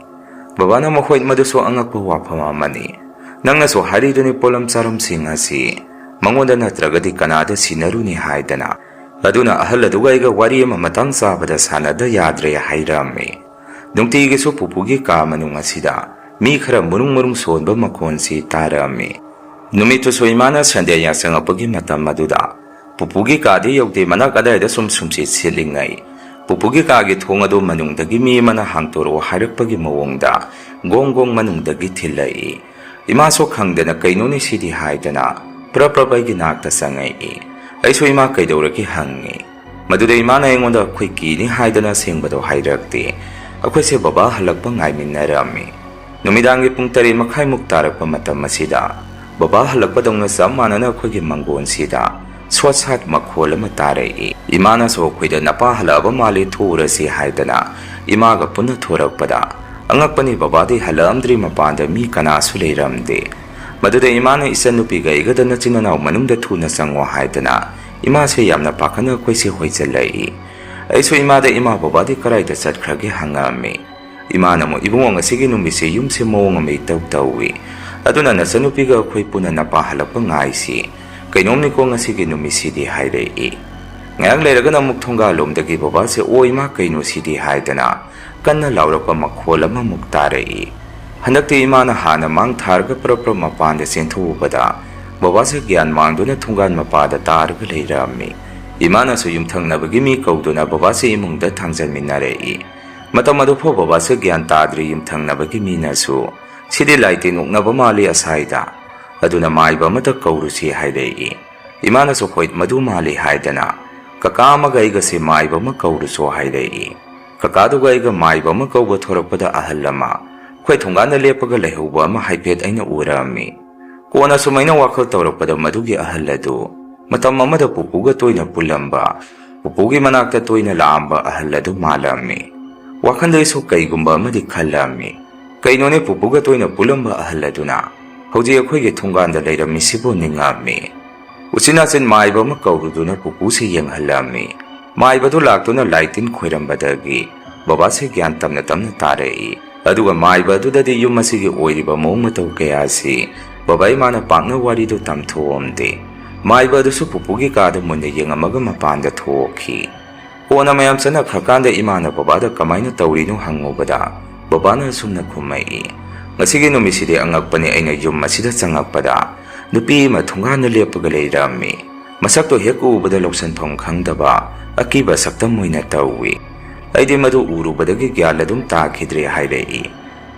ꯕꯕꯥꯅ, "ꯃꯈꯣꯏ ꯃꯗꯨꯁꯨ ꯑꯉꯛꯄ ꯋꯥꯐꯝ ꯑꯃꯅꯤ꯫ ꯅꯪꯅꯁꯨ ꯍꯥꯏꯔꯤꯗꯨꯅꯤ, ꯄꯣꯠꯂꯝ ꯆꯥꯔꯝꯁꯤꯡ ꯑꯁꯤ ꯃꯉꯣꯟꯗ ꯅꯠꯇ꯭ꯔꯒꯗꯤ ꯀꯅꯥꯗ ꯁꯤꯟꯅꯔꯨꯅꯤ ꯍꯥꯏꯗꯅ꯫ ꯑꯗꯨꯅ ꯑꯍꯜ ꯑꯗꯨꯒ ꯑꯩꯒ ꯋꯥꯔꯤ ꯑꯃ ꯃꯇꯥꯡ ꯆꯥꯕꯗ ꯁꯥꯟꯅꯗ ꯌꯥꯗ꯭ꯔꯦ" ꯍꯥꯏꯔꯝꯃꯤ꯫ ꯅꯨꯡꯇꯤꯒꯤꯁꯨ ꯄꯨꯄꯨꯒꯤ ꯀꯥ ꯃꯅꯨꯡ ꯑꯁꯤꯗ ꯃꯤ ꯈꯔ ꯃꯔꯨꯡ ꯃꯔꯨꯡ ꯁꯣꯟꯕ ꯃꯈꯣꯟꯁꯤ ꯇꯥꯔꯛꯑꯝꯃꯤ꯫ ꯅꯨꯃꯤꯠꯇꯨꯁꯨ ꯏꯃꯥꯅ ꯁꯟꯗꯦ ꯌꯥꯆꯪꯉꯛꯄꯒꯤ ꯃꯇꯝ ꯑꯗꯨꯗ ꯄꯨꯄꯨꯒꯤ ꯀꯥꯗꯤ ꯌꯧꯗꯦ, ꯃꯅꯥꯛ ꯑꯗꯥꯏꯗ ꯁꯨꯝ ꯁꯨꯝꯁꯤꯠ ꯁꯤꯠꯂꯤꯉꯩ, ꯄꯨꯄꯨꯒꯤ ꯀꯥꯒꯤ ꯊꯣꯡ ꯑꯗꯨ ꯃꯅꯨꯡꯗꯒꯤ ꯃꯤ ꯑꯃꯅ ꯍꯥꯡꯇꯣꯔꯛꯑꯣ ꯍꯥꯏꯔꯛꯄꯒꯤ ꯃꯑꯣꯡꯗ ꯒꯣꯡ ꯒꯣꯡ ꯃꯅꯨꯡꯗꯒꯤ ꯊꯤꯜꯂꯛꯏ꯫ ꯏꯃꯥꯁꯨ ꯈꯪꯗꯅ "ꯀꯩꯅꯣꯅꯦ ꯁꯤꯗꯤ?" ꯍꯥꯏꯗꯅ ꯄ꯭ꯔꯞ ꯄ꯭ꯔꯞ ꯑꯩꯒꯤ ꯅꯥꯛꯇ ꯆꯪꯉꯛꯏ꯫ ꯑꯩꯁꯨ "ꯏꯃꯥ, ꯀꯩꯗꯧꯔꯒꯦ?" ꯍꯪꯉꯤ꯫ ꯃꯗꯨꯗ ꯏꯃꯥꯅ ꯑꯩꯉꯣꯟꯗ "ꯑꯩꯈꯣꯏ ꯀꯤꯅꯤ" ꯍꯥꯏꯗꯅ ꯑꯁꯦꯡꯕꯗꯣ ꯍꯥꯏꯔꯛꯇꯦ꯫ ꯑꯩꯈꯣꯏꯁꯦ ꯕꯕꯥ ꯍꯜꯂꯛꯄ ꯉꯥꯏꯃꯤꯟꯅꯔꯝꯃꯤ꯫ ꯅꯨꯃꯤꯗꯥꯡꯒꯤ ꯄꯨꯡ ꯇꯔꯦꯠ ꯃꯈꯥꯏꯃꯨꯛ ꯇꯥꯔꯛꯄ ꯃꯇꯝ ꯑꯁꯤꯗ ꯕꯕꯥ ꯍꯜꯂꯛꯄꯗꯧꯅ ꯆꯞ ꯃꯥꯟꯅꯅ ꯑꯩꯈꯣꯏꯒꯤ ꯃꯪꯒꯣꯟꯁꯤꯗ ꯁꯣꯠ ꯁꯥꯠ ꯃꯈꯣꯜ ꯑꯃ ꯇꯥꯔꯛꯏ꯫ ꯏꯃꯥꯅꯁꯨ ꯑꯩꯈꯣꯏꯗ "ꯅꯄꯥ ꯍꯜꯂꯛꯑꯕ ꯃꯥꯜꯂꯤ, ꯊꯣꯛꯎꯔꯁꯤ" ꯍꯥꯏꯗꯅ ꯏꯃꯥꯒ ꯄꯨꯟꯅ ꯊꯣꯔꯛꯄꯗ, ꯑꯉꯛꯄꯅꯤ, ꯕꯕꯥꯗꯤ ꯍꯜꯂꯛꯑꯝꯗ꯭ꯔꯤ, ꯃꯄꯥꯟꯗ ꯃꯤ ꯀꯅꯥꯁꯨ ꯂꯩꯔꯝꯗꯦ꯫ ꯃꯗꯨꯗ ꯏꯃꯥꯅ ꯏꯆꯟꯅꯨꯄꯤꯒ ꯑꯩꯒꯗ "ꯅꯆꯤꯟ ꯅꯅꯥꯎ ꯃꯅꯨꯡꯗ ꯊꯨꯅ ꯆꯪꯉꯣ" ꯍꯥꯏꯗꯅ ꯏꯃꯥꯁꯦ ꯌꯥꯝꯅ ꯄꯥꯈꯠꯅ ꯑꯩꯈꯣꯏꯁꯦ ꯍꯣꯏꯖꯜꯂꯛꯏ꯫ ꯑꯩꯁꯨ ꯏꯃꯥꯗ "ꯏꯃꯥ, ꯕꯕꯥꯗꯤ ꯀꯗꯥꯏꯗ ꯆꯠꯈ꯭ꯔꯒꯦ?" ꯍꯪꯉꯛꯑꯝꯃꯤ꯫ ꯏꯃꯥꯅ ꯑꯃꯨꯛ, "ꯏꯕꯨꯡꯉꯣ, ꯉꯁꯤꯒꯤ ꯅꯨꯃꯤꯠꯁꯦ ꯌꯨꯝꯁꯦ ꯃꯑꯣꯡ ꯑꯃ ꯏꯇꯧ ꯇꯧꯏ꯫ ꯑꯗꯨꯅ ꯅꯆꯟꯅꯨꯄꯤꯒ ꯑꯩꯈꯣꯏ ꯄꯨꯟꯅ ꯅꯄꯥ ꯍꯜꯂꯛꯄ ꯉꯥꯏꯁꯤ꯫ ꯀꯩꯅꯣꯝꯅꯤꯀꯣ ꯉꯁꯤꯒꯤ ꯅꯨꯃꯤꯠꯁꯤꯗꯤ" ꯍꯥꯏꯔꯛꯏ꯫ ꯉꯥꯏꯍꯥꯛ ꯂꯩꯔꯒꯅ ꯑꯃꯨꯛ ꯊꯣꯡꯒꯥꯜꯂꯣꯝꯗꯒꯤ ꯕꯕꯥꯁꯦ "ꯑꯣ ꯏꯃꯥ, ꯀꯩꯅꯣ ꯁꯤꯗꯤ?" ꯍꯥꯏꯗꯅ ꯀꯟꯅ ꯂꯥꯎꯔꯛꯄ ꯃꯈꯣꯜ ꯑꯃꯃꯨꯛ ꯇꯥꯔꯛꯏ꯫ ꯍꯟꯗꯛꯇꯤ ꯏꯃꯥꯅ ꯍꯥꯟꯅ ꯃꯥꯡ ꯊꯥꯔꯒ ꯄ꯭ꯔꯞ ꯄ꯭ꯔꯞ ꯃꯄꯥꯟꯗ ꯆꯦꯟꯊꯣꯛꯎꯕꯗ ꯕꯕꯥꯁꯦ ꯒ꯭ꯌꯥꯟ ꯃꯥꯡꯗꯨꯅ ꯊꯣꯡꯒꯥꯟ ꯃꯄꯥꯗ ꯇꯥꯔꯒ ꯂꯩꯔꯝꯃꯤ꯫ ꯏꯃꯥꯅꯁꯨ ꯌꯨꯝꯊꯪꯅꯕꯒꯤ ꯃꯤ ꯀꯧꯗꯨꯅ ꯕꯕꯥꯁꯦ ꯏꯃꯨꯡꯗ ꯊꯥꯡꯖꯟꯃꯤꯟꯅꯔꯛꯏ꯫ ꯃꯇꯝ ꯑꯗꯨꯐꯥꯎ ꯕꯕꯥꯁꯦ ꯒ꯭ꯌꯥꯟ ꯇꯥꯗ꯭ꯔꯤ꯫ ꯌꯨꯝꯊꯪꯅꯕꯒꯤ ꯃꯤꯅꯁꯨ "ꯁꯤꯗꯤ ꯂꯥꯏ ꯇꯤꯟ ꯑꯣꯛꯅꯕ ꯃꯥꯜꯂꯤ ꯑꯁꯥꯏꯗ, ꯑꯗꯨꯅ ꯃꯥꯏꯕ ꯑꯃꯗ ꯀꯧꯔꯨꯁꯤ" ꯍꯥꯏꯔꯛꯏ꯫ ꯏꯃꯥꯅꯁꯨ "ꯍꯣꯏ, ꯃꯗꯨ ꯃꯥꯜꯂꯤ" ꯍꯥꯏꯗꯅ ꯀꯀꯥ ꯑꯃꯒ ꯑꯩꯒꯁꯦ "ꯃꯥꯏꯕ ꯑꯃ ꯀꯧꯔꯨꯁꯣ" ꯍꯥꯏꯔꯛꯏ꯫ ꯀꯀꯥꯗꯨꯒ ꯑꯩꯒ ꯃꯥꯏꯕ ꯑꯃ ꯀꯧꯕ ꯊꯣꯔꯛꯄꯗ ꯑꯍꯜ ꯑꯃ ꯑꯩꯈꯣꯏ ꯊꯣꯡꯒꯥꯟꯗ ꯂꯦꯞꯄꯒ ꯂꯩꯍꯧꯕ ꯑꯃ ꯍꯥꯏꯐꯦꯠ ꯑꯩꯅ ꯎꯔꯝꯃꯤ꯫ ꯀꯣꯟꯅ ꯁꯨꯝ ꯑꯩꯅ ꯋꯥꯈꯜ ꯇꯧꯔꯛꯄꯗ ꯃꯗꯨꯒꯤ ꯑꯍꯜ ꯑꯗꯨ ꯃꯇꯝ ꯑꯃꯗ ꯄꯨꯄꯨꯒ ꯇꯣꯏꯅ ꯄꯨꯜꯂꯝꯕ, ꯄꯨꯄꯨꯒꯤ ꯃꯅꯥꯛꯇ ꯇꯣꯏꯅ ꯂꯥꯛꯑꯝꯕ ꯑꯍꯜ ꯑꯗꯨ ꯃꯥꯜꯂꯝꯃꯤ꯫ ꯋꯥꯈꯜꯗ ꯑꯩꯁꯨ ꯀꯩꯒꯨꯝꯕ ꯑꯃꯗꯤ ꯈꯜꯂꯝꯃꯤ꯫ "ꯀꯩꯅꯣꯅꯦ, ꯄꯨꯄꯨꯒ ꯇꯣꯏꯅ ꯄꯨꯜꯂꯝꯕ ꯑꯍꯜ ꯑꯗꯨꯅ ꯍꯧꯖꯤꯛ ꯑꯩꯈꯣꯏꯒꯤ ꯊꯣꯡꯒꯥꯟꯗ ꯂꯩꯔꯝꯃꯤꯁꯤꯕꯨ?" ꯅꯤꯡꯉꯝꯃꯤ꯫ ꯎꯆꯤꯟ ꯅꯥꯆꯤꯟ ꯃꯥꯏꯕ ꯑꯃ ꯀꯧꯔꯨꯗꯨꯅ ꯄꯨꯄꯨꯁꯦ ꯌꯦꯡꯍꯜꯂꯝꯃꯤ꯫ ꯃꯥꯏꯕꯗꯨ ꯂꯥꯛꯇꯨꯅ ꯂꯥꯏ ꯇꯤꯟ ꯈꯣꯏꯔꯝꯕꯗꯒꯤ ꯕꯕꯥꯁꯦ ꯒ꯭ꯌꯥꯟ ꯇꯞꯅ ꯇꯞꯅ ꯇꯥꯔꯛꯏ꯫ ꯑꯗꯨꯒ ꯃꯥꯏꯕ ꯑꯗꯨꯗꯗꯤ ꯌꯨꯝ ꯑꯁꯤꯒꯤ ꯑꯣꯏꯔꯤꯕ ꯃꯑꯣꯡ ꯃꯇꯧ ꯀꯌꯥ ꯑꯁꯤ ꯕꯕꯥ ꯏꯃꯥꯅ ꯄꯥꯛꯅ ꯋꯥꯔꯤꯗꯨ ꯇꯝꯊꯣꯛꯑꯝꯗꯦ꯫ ꯃꯥꯏꯕ ꯑꯗꯨꯁꯨ ꯄꯨꯄꯨꯒꯤ ꯀꯥꯗ ꯃꯨꯟꯅ ꯌꯦꯡꯉꯝꯃꯒ ꯃꯄꯥꯟꯗ ꯊꯣꯛꯈꯤ꯫ ꯀꯣꯟꯅ ꯃꯌꯥꯝ ꯆꯠꯅꯈ꯭ꯔꯀꯥꯟꯗ ꯏꯃꯥꯅ ꯕꯕꯥꯗ "ꯀꯃꯥꯏꯅ ꯇꯧꯔꯤꯅꯣ?" ꯍꯪꯉꯨꯕꯗ ꯕꯕꯥꯅ ꯑꯁꯨꯝꯅ ꯈꯨꯝꯃꯛꯏ, "ꯉꯁꯤꯒꯤ ꯅꯨꯃꯤꯠꯁꯤꯗꯤ ꯑꯉꯛꯄꯅꯤ, ꯑꯩꯅ ꯌꯨꯝ ꯑꯁꯤꯗ ꯆꯪꯉꯛꯄꯗ ꯅꯨꯄꯤ ꯑꯃ ꯊꯣꯡꯒꯥꯟꯗ ꯂꯦꯞꯄꯒ ꯂꯩꯔꯝꯃꯤ꯫ ꯃꯁꯛꯇꯣ ꯍꯦꯛ ꯎꯕꯗ ꯂꯧꯁꯤꯟꯐꯝ ꯈꯪꯗꯕ ꯑꯀꯤꯕ ꯁꯛꯇꯝ ꯑꯣꯏꯅ ꯇꯧꯏ꯫ ꯑꯩꯗꯤ ꯃꯗꯨ ꯎꯔꯨꯕꯗꯒꯤ ꯒ꯭ꯌꯥꯟ ꯑꯗꯨꯝ ꯇꯥꯈꯤꯗ꯭ꯔꯦ ꯍꯥꯏꯔꯛꯏ꯫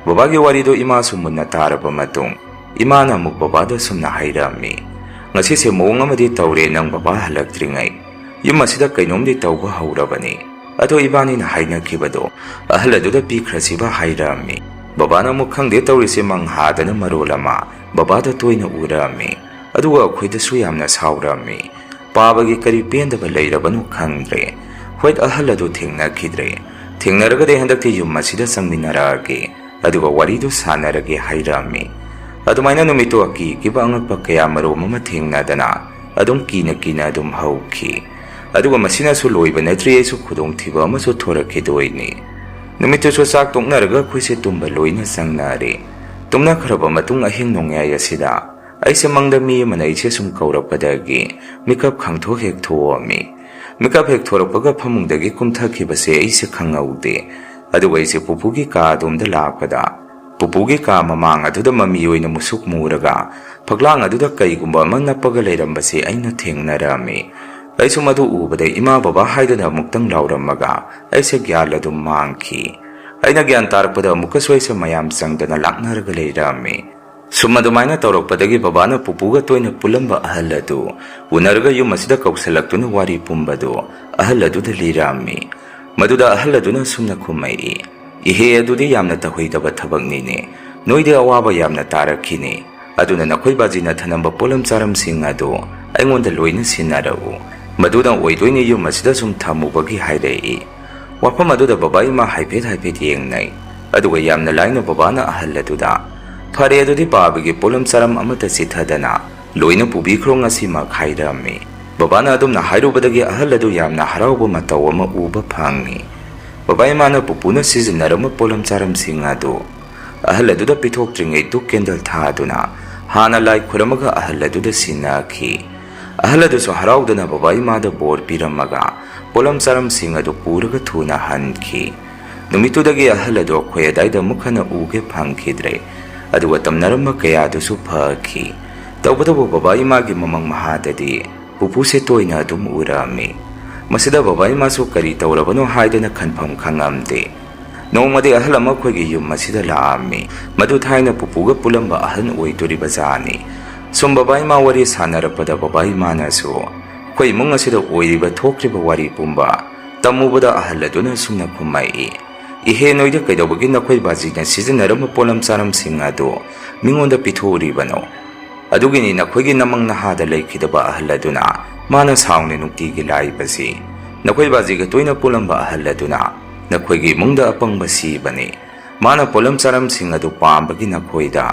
ꯕꯕꯥꯒꯤ ꯋꯥꯔꯤꯗꯣ ꯏꯃꯥꯁꯨ ꯃꯨꯟꯅ ꯇꯥꯔꯕ ꯃꯇꯨꯡ ꯏꯃꯥꯅ ꯑꯃꯨꯛ ꯕꯕꯥꯗ ꯁꯨꯝꯅ ꯍꯥꯏꯔꯝꯃꯤ, "ꯉꯁꯤꯁꯦ ꯃꯑꯣꯡ ꯑꯃꯗꯤ ꯇꯧꯔꯦ, ꯅꯪ ꯕꯕꯥ ꯍꯜꯂꯛꯇ꯭ꯔꯤꯉꯩ ꯌꯨꯝ ꯑꯁꯤꯗ ꯀꯩꯅꯣꯝꯗꯤ ꯇꯧꯕ ꯍꯧꯔꯕꯅꯤ꯫ ꯑꯗꯣ ꯏꯕꯥꯅꯤꯅ ꯍꯥꯏꯅꯈꯤꯕꯗꯣ ꯑꯍꯜ ꯑꯗꯨꯗ ꯄꯤꯈ꯭ꯔꯁꯤꯕ" ꯍꯥꯏꯔꯝꯃꯤ꯫ ꯕꯕꯥꯅ ꯑꯃꯨꯛ ꯈꯪꯗꯦ ꯇꯧꯔꯤꯁꯦ, ꯃꯪꯍꯥꯗꯅ ꯃꯔꯣꯜ ꯑꯃ ꯕꯕꯥꯗ ꯇꯣꯏꯅ ꯎꯔꯝꯃꯤ, ꯑꯗꯨꯒ ꯑꯩꯈꯣꯏꯗꯁꯨ ꯌꯥꯝꯅ ꯁꯥꯎꯔꯝꯃꯤ꯫ ꯄꯥꯕꯒꯤ ꯀꯔꯤ ꯄꯦꯟꯗꯕ ꯂꯩꯔꯕꯅꯣ ꯈꯪꯗ꯭ꯔꯦ꯫ ꯍꯣꯏ, ꯑꯍꯜ ꯑꯗꯨ ꯊꯦꯡꯅꯈꯤꯗ꯭ꯔꯦ꯫ ꯊꯦꯡꯅꯔꯒꯗꯤ ꯍꯟꯗꯛꯇꯤ ꯌꯨꯝ ꯑꯁꯤꯗ ꯆꯪꯃꯤꯟꯅꯔꯛꯑꯒꯦ, ꯑꯗꯨꯒ ꯋꯥꯔꯤꯗꯨ ꯁꯥꯟꯅꯔꯒꯦ ꯍꯥꯏꯔꯝꯃꯤ꯫ ꯑꯗꯨꯃꯥꯏꯅ ꯅꯨꯃꯤꯠꯇꯨ ꯑꯀꯤ ꯑꯀꯤꯕ ꯑꯉꯛꯄ ꯀꯌꯥ ꯃꯔꯨꯝ ꯑꯃ ꯊꯦꯡꯅꯗꯅ ꯑꯗꯨꯝ ꯀꯤꯅ ꯀꯤꯅ ꯑꯗꯨꯝ ꯍꯧꯈꯤ꯫ ꯑꯗꯨꯒ ꯃꯁꯤꯅꯁꯨ ꯂꯣꯏꯕ ꯅꯠꯇ꯭ꯔꯤ, ꯑꯩꯁꯨ ꯈꯨꯗꯣꯡꯊꯤꯕ ꯑꯃꯁꯨ ꯊꯣꯔꯛꯈꯤꯗꯣꯏꯅꯤ꯫ ꯅꯨꯃꯤꯠꯇꯨꯁꯨ ꯆꯥꯛ ꯇꯣꯛꯅꯔꯒ ꯑꯩꯈꯣꯏꯁꯦ ꯇꯨꯝꯕ ꯂꯣꯏꯅ ꯆꯪꯅꯔꯦ꯫ ꯇꯨꯝꯅꯈ꯭ꯔꯕ ꯃꯇꯨꯡ ꯑꯍꯤꯡ ꯅꯣꯡꯌꯥꯏ ꯑꯁꯤꯗ ꯑꯩꯁꯦ ꯃꯪꯗ ꯃꯤ ꯑꯃꯅ ꯑꯩꯁꯦ ꯁꯨꯝ ꯀꯧꯔꯛꯄꯗꯒꯤ ꯃꯤꯀꯞ ꯈꯪꯊꯣꯛ ꯍꯦꯛ ꯊꯣꯛꯑꯝꯃꯤ꯫ ꯃꯤꯀꯞ ꯍꯦꯛ ꯊꯣꯔꯛꯄꯒ ꯐꯃꯨꯡꯗꯒꯤ ꯀꯨꯝꯊꯈꯤꯕꯁꯦ ꯑꯩꯁꯦ ꯈꯪꯍꯧꯗꯦ꯫ ꯑꯗꯨꯒ ꯑꯩꯁꯦ ꯄꯨꯄꯨꯒꯤ ꯀꯥ ꯑꯗꯣꯝꯗ ꯂꯥꯛꯄꯗ ꯄꯨꯄꯨꯒꯤ ꯀꯥ ꯃꯃꯥꯡ ꯑꯗꯨꯗ ꯃꯃꯤ ꯑꯣꯏꯅ ꯃꯨꯁꯨꯛ ꯃꯨꯔꯒ ꯐꯛꯂꯥꯡ ꯑꯗꯨꯗ ꯀꯩꯒꯨꯝꯕ ꯑꯃ ꯅꯞꯄꯒ ꯂꯩꯔꯝꯕꯁꯦ ꯑꯩꯅ ꯊꯦꯡꯅꯔꯝꯃꯤ꯫ ꯑꯩꯁꯨ ꯃꯗꯨ ꯎꯕꯗ ꯏꯃꯥ ꯕꯕꯥ ꯍꯥꯏꯗꯅ ꯑꯃꯨꯛꯇꯪ ꯂꯥꯎꯔꯝꯃꯒ ꯑꯩꯁꯦ ꯒ꯭ꯌꯥꯟ ꯑꯗꯨꯝ ꯃꯥꯡꯈꯤ꯫ ꯑꯩꯅ ꯒ꯭ꯌꯥꯟ ꯇꯥꯔꯛꯄꯗ ꯑꯃꯨꯛꯀꯁꯨ ꯑꯩꯁꯦ ꯃꯌꯥꯝ ꯆꯪꯗꯅ ꯂꯥꯛꯅꯔꯒ ꯂꯩꯔꯝꯃꯤ꯫ ꯁꯨꯝ ꯑꯗꯨꯃꯥꯏꯅ ꯇꯧꯔꯛꯄꯗꯒꯤ ꯕꯕꯥꯅ ꯄꯨꯄꯨꯒ ꯇꯣꯏꯅ ꯄꯨꯜꯂꯝꯕ ꯑꯍꯜ ꯑꯗꯨ ꯎꯅꯔꯒ ꯌꯨꯝ ꯑꯁꯤꯗ ꯀꯧꯁꯜꯂꯛꯇꯨꯅ ꯋꯥꯔꯤ ꯄꯨꯝꯕꯗꯨ ꯑꯍꯜ ꯑꯗꯨꯗ ꯂꯤꯔꯝꯃꯤ꯫ ꯃꯗꯨꯗ ꯑꯍꯜ ꯑꯗꯨꯅ ꯁꯨꯝꯅ ꯈꯨꯝꯃꯛꯏ, "ꯏꯍꯦ, ꯑꯗꯨꯗꯤ ꯌꯥꯝꯅ ꯇꯧꯍꯩꯗꯕ ꯊꯕꯛꯅꯤꯅꯦ꯫ ꯅꯣꯏꯗꯤ ꯑꯋꯥꯕ ꯌꯥꯝꯅ ꯇꯥꯔꯛꯈꯤꯅꯤ꯫ ꯑꯗꯨꯅ ꯅꯈꯣꯏ ꯕꯥꯖꯤꯅ ꯊꯅꯝꯕ ꯄꯣꯠꯂꯝ ꯆꯥꯔꯝꯁꯤꯡ ꯑꯗꯨ ꯑꯩꯉꯣꯟꯗ ꯂꯣꯏꯅ ꯁꯤꯟꯅꯔꯛꯎ꯫ ꯃꯗꯨꯅ ꯑꯣꯏꯗꯣꯏꯅꯤ ꯌꯨꯝ ꯑꯁꯤꯗ ꯁꯨꯝ ꯊꯝꯃꯨꯕꯒꯤ" ꯍꯥꯏꯔꯛꯏ꯫ ꯋꯥꯐꯝ ꯑꯗꯨꯗ ꯕꯕꯥ ꯏꯃꯥ ꯍꯥꯏꯐꯦꯠ ꯍꯥꯏꯐꯦꯠ ꯌꯦꯡꯅꯩ꯫ ꯑꯗꯨꯒ ꯌꯥꯝꯅ ꯂꯥꯏꯅ ꯕꯕꯥꯅ ꯑꯍꯜ ꯑꯗꯨꯗ, "ꯐꯔꯦ, ꯑꯗꯨꯗꯤ ꯄꯥꯕꯒꯤ ꯄꯣꯠꯂꯝ ꯆꯥꯔꯝ ꯑꯃꯠꯇ ꯆꯤꯊꯗꯅ ꯂꯣꯏꯅ ꯄꯨꯕꯤꯈ꯭ꯔꯣ ꯉꯁꯤꯃꯛ" ꯍꯥꯏꯔꯝꯃꯤ꯫ ꯕꯕꯥꯅ ꯑꯗꯨꯝꯅ ꯍꯥꯏꯔꯨꯕꯗꯒꯤ ꯑꯍꯜ ꯑꯗꯨ ꯌꯥꯝꯅ ꯍꯔꯥꯎꯕ ꯃꯇꯧ ꯑꯃ ꯎꯕ ꯐꯪꯉꯤ꯫ ꯕꯕꯥ ꯏꯃꯥꯅ ꯄꯨꯄꯨꯅ ꯁꯤꯖꯤꯟꯅꯔꯝꯕ ꯄꯣꯠꯂꯝ ꯆꯥꯔꯝꯁꯤꯡ ꯑꯗꯨ ꯑꯍꯜ ꯑꯗꯨꯗ ꯄꯤꯊꯣꯛꯇ꯭ꯔꯤꯉꯩ ꯙꯨꯞ ꯀꯦꯟꯗꯜ ꯊꯥꯗꯨꯅ ꯍꯥꯟꯅ ꯂꯥꯏ ꯈꯨꯔꯝꯃꯒ ꯑꯍꯜ ꯑꯗꯨꯗ ꯁꯤꯟꯅꯈꯤ꯫ ꯑꯍꯜ ꯑꯗꯨꯁꯨ ꯍꯔꯥꯎꯗꯅ ꯕꯕꯥ ꯏꯃꯥꯗ ꯕꯣꯔ ꯄꯤꯔꯝꯃꯒ ꯄꯣꯠꯂꯝ ꯆꯥꯔꯝꯁꯤꯡ ꯑꯗꯨ ꯄꯨꯔꯒ ꯊꯨꯅ ꯍꯟꯈꯤ꯫ ꯅꯨꯃꯤꯠꯇꯨꯗꯒꯤ ꯑꯍꯜ ꯑꯗꯨ ꯑꯩꯈꯣꯏ ꯑꯗꯥꯏꯗ ꯑꯃꯨꯛ ꯍꯟꯅ ꯎꯒꯦ ꯐꯪꯈꯤꯗ꯭ꯔꯦ꯫ ꯑꯗꯨꯒ ꯇꯝꯅꯔꯝꯕ ꯀꯌꯥꯗꯨꯁꯨ ꯐꯈꯤ꯫ ꯇꯧꯕꯇꯕꯨ ꯕꯕꯥ ꯏꯃꯥꯒꯤ ꯃꯃꯪ ꯃꯍꯥꯗꯗꯤ ꯄꯨꯄꯨꯁꯦ ꯇꯣꯏꯅ ꯑꯗꯨꯝ ꯎꯔꯛꯑꯝꯃꯤ꯫ ꯃꯁꯤꯗ ꯕꯕꯥ ꯏꯃꯥꯁꯨ ꯀꯔꯤ ꯇꯧꯔꯕꯅꯣ ꯍꯥꯏꯗꯅ ꯈꯟꯐꯝ ꯈꯪꯉꯝꯗꯦ꯫ ꯅꯣꯡꯃꯗꯤ ꯑꯍꯜ ꯑꯃ ꯑꯩꯈꯣꯏꯒꯤ ꯌꯨꯝ ꯑꯁꯤꯗ ꯂꯥꯛꯑꯝꯃꯤ꯫ ꯃꯗꯨ ꯊꯥꯏꯅ ꯄꯨꯄꯨꯒ ꯄꯨꯜꯂꯝꯕ ꯑꯍꯜ ꯑꯣꯏꯗꯣꯔꯤꯕ ꯖꯥꯠꯅꯤ꯫ ꯁꯨꯝ ꯕꯕꯥ ꯏꯃꯥ ꯋꯥꯔꯤ ꯁꯥꯟꯅꯔꯛꯄꯗ ꯕꯕꯥ ꯏꯃꯥꯅꯁꯨ ꯑꯩꯈꯣꯏ ꯏꯃꯨꯡ ꯑꯁꯤꯗ ꯑꯣꯏꯔꯤꯕ ꯊꯣꯛꯈ꯭ꯔꯤꯕ ꯋꯥꯔꯤ ꯄꯨꯝꯕ ꯇꯝꯃꯨꯕꯗ ꯑꯍꯜ ꯑꯗꯨꯅ ꯁꯨꯝꯅ ꯈꯨꯝꯃꯛꯏ, "ꯏꯍꯦ, ꯅꯣꯏꯗ ꯀꯩꯗꯧꯕꯒꯤ ꯅꯈꯣꯏ ꯕꯥꯖꯤꯅ ꯁꯤꯖꯤꯟꯅꯔꯝꯕ ꯄꯣꯠꯂꯝ ꯆꯥꯔꯝꯁꯤꯡ ꯑꯗꯨ ꯃꯤꯉꯣꯟꯗ ꯄꯤꯊꯣꯛꯎꯔꯤꯕꯅꯣ? ꯑꯗꯨꯒꯤꯅꯤ ꯅꯈꯣꯏꯒꯤ ꯅꯃꯪ ꯅꯍꯥꯗ ꯂꯩꯈꯤꯗꯕ ꯑꯍꯜ ꯑꯗꯨꯅ ꯃꯥꯅ ꯁꯥꯎꯅ ꯅꯨꯡꯇꯤꯒꯤ ꯂꯥꯛꯏꯕꯁꯤ꯫ ꯅꯈꯣꯏ ꯕꯥꯖꯤꯒ ꯇꯣꯏꯅ ꯄꯨꯜꯂꯝꯕ ꯑꯍꯜ ꯑꯗꯨꯅ ꯅꯈꯣꯏꯒꯤ ꯏꯃꯨꯡꯗ ꯑꯄꯪꯕ ꯁꯤꯕꯅꯤ꯫ ꯃꯥꯅ ꯄꯣꯠꯂꯝ ꯆꯥꯔꯝꯁꯤꯡ ꯑꯗꯨ ꯄꯥꯝꯕꯒꯤ ꯅꯈꯣꯏꯗ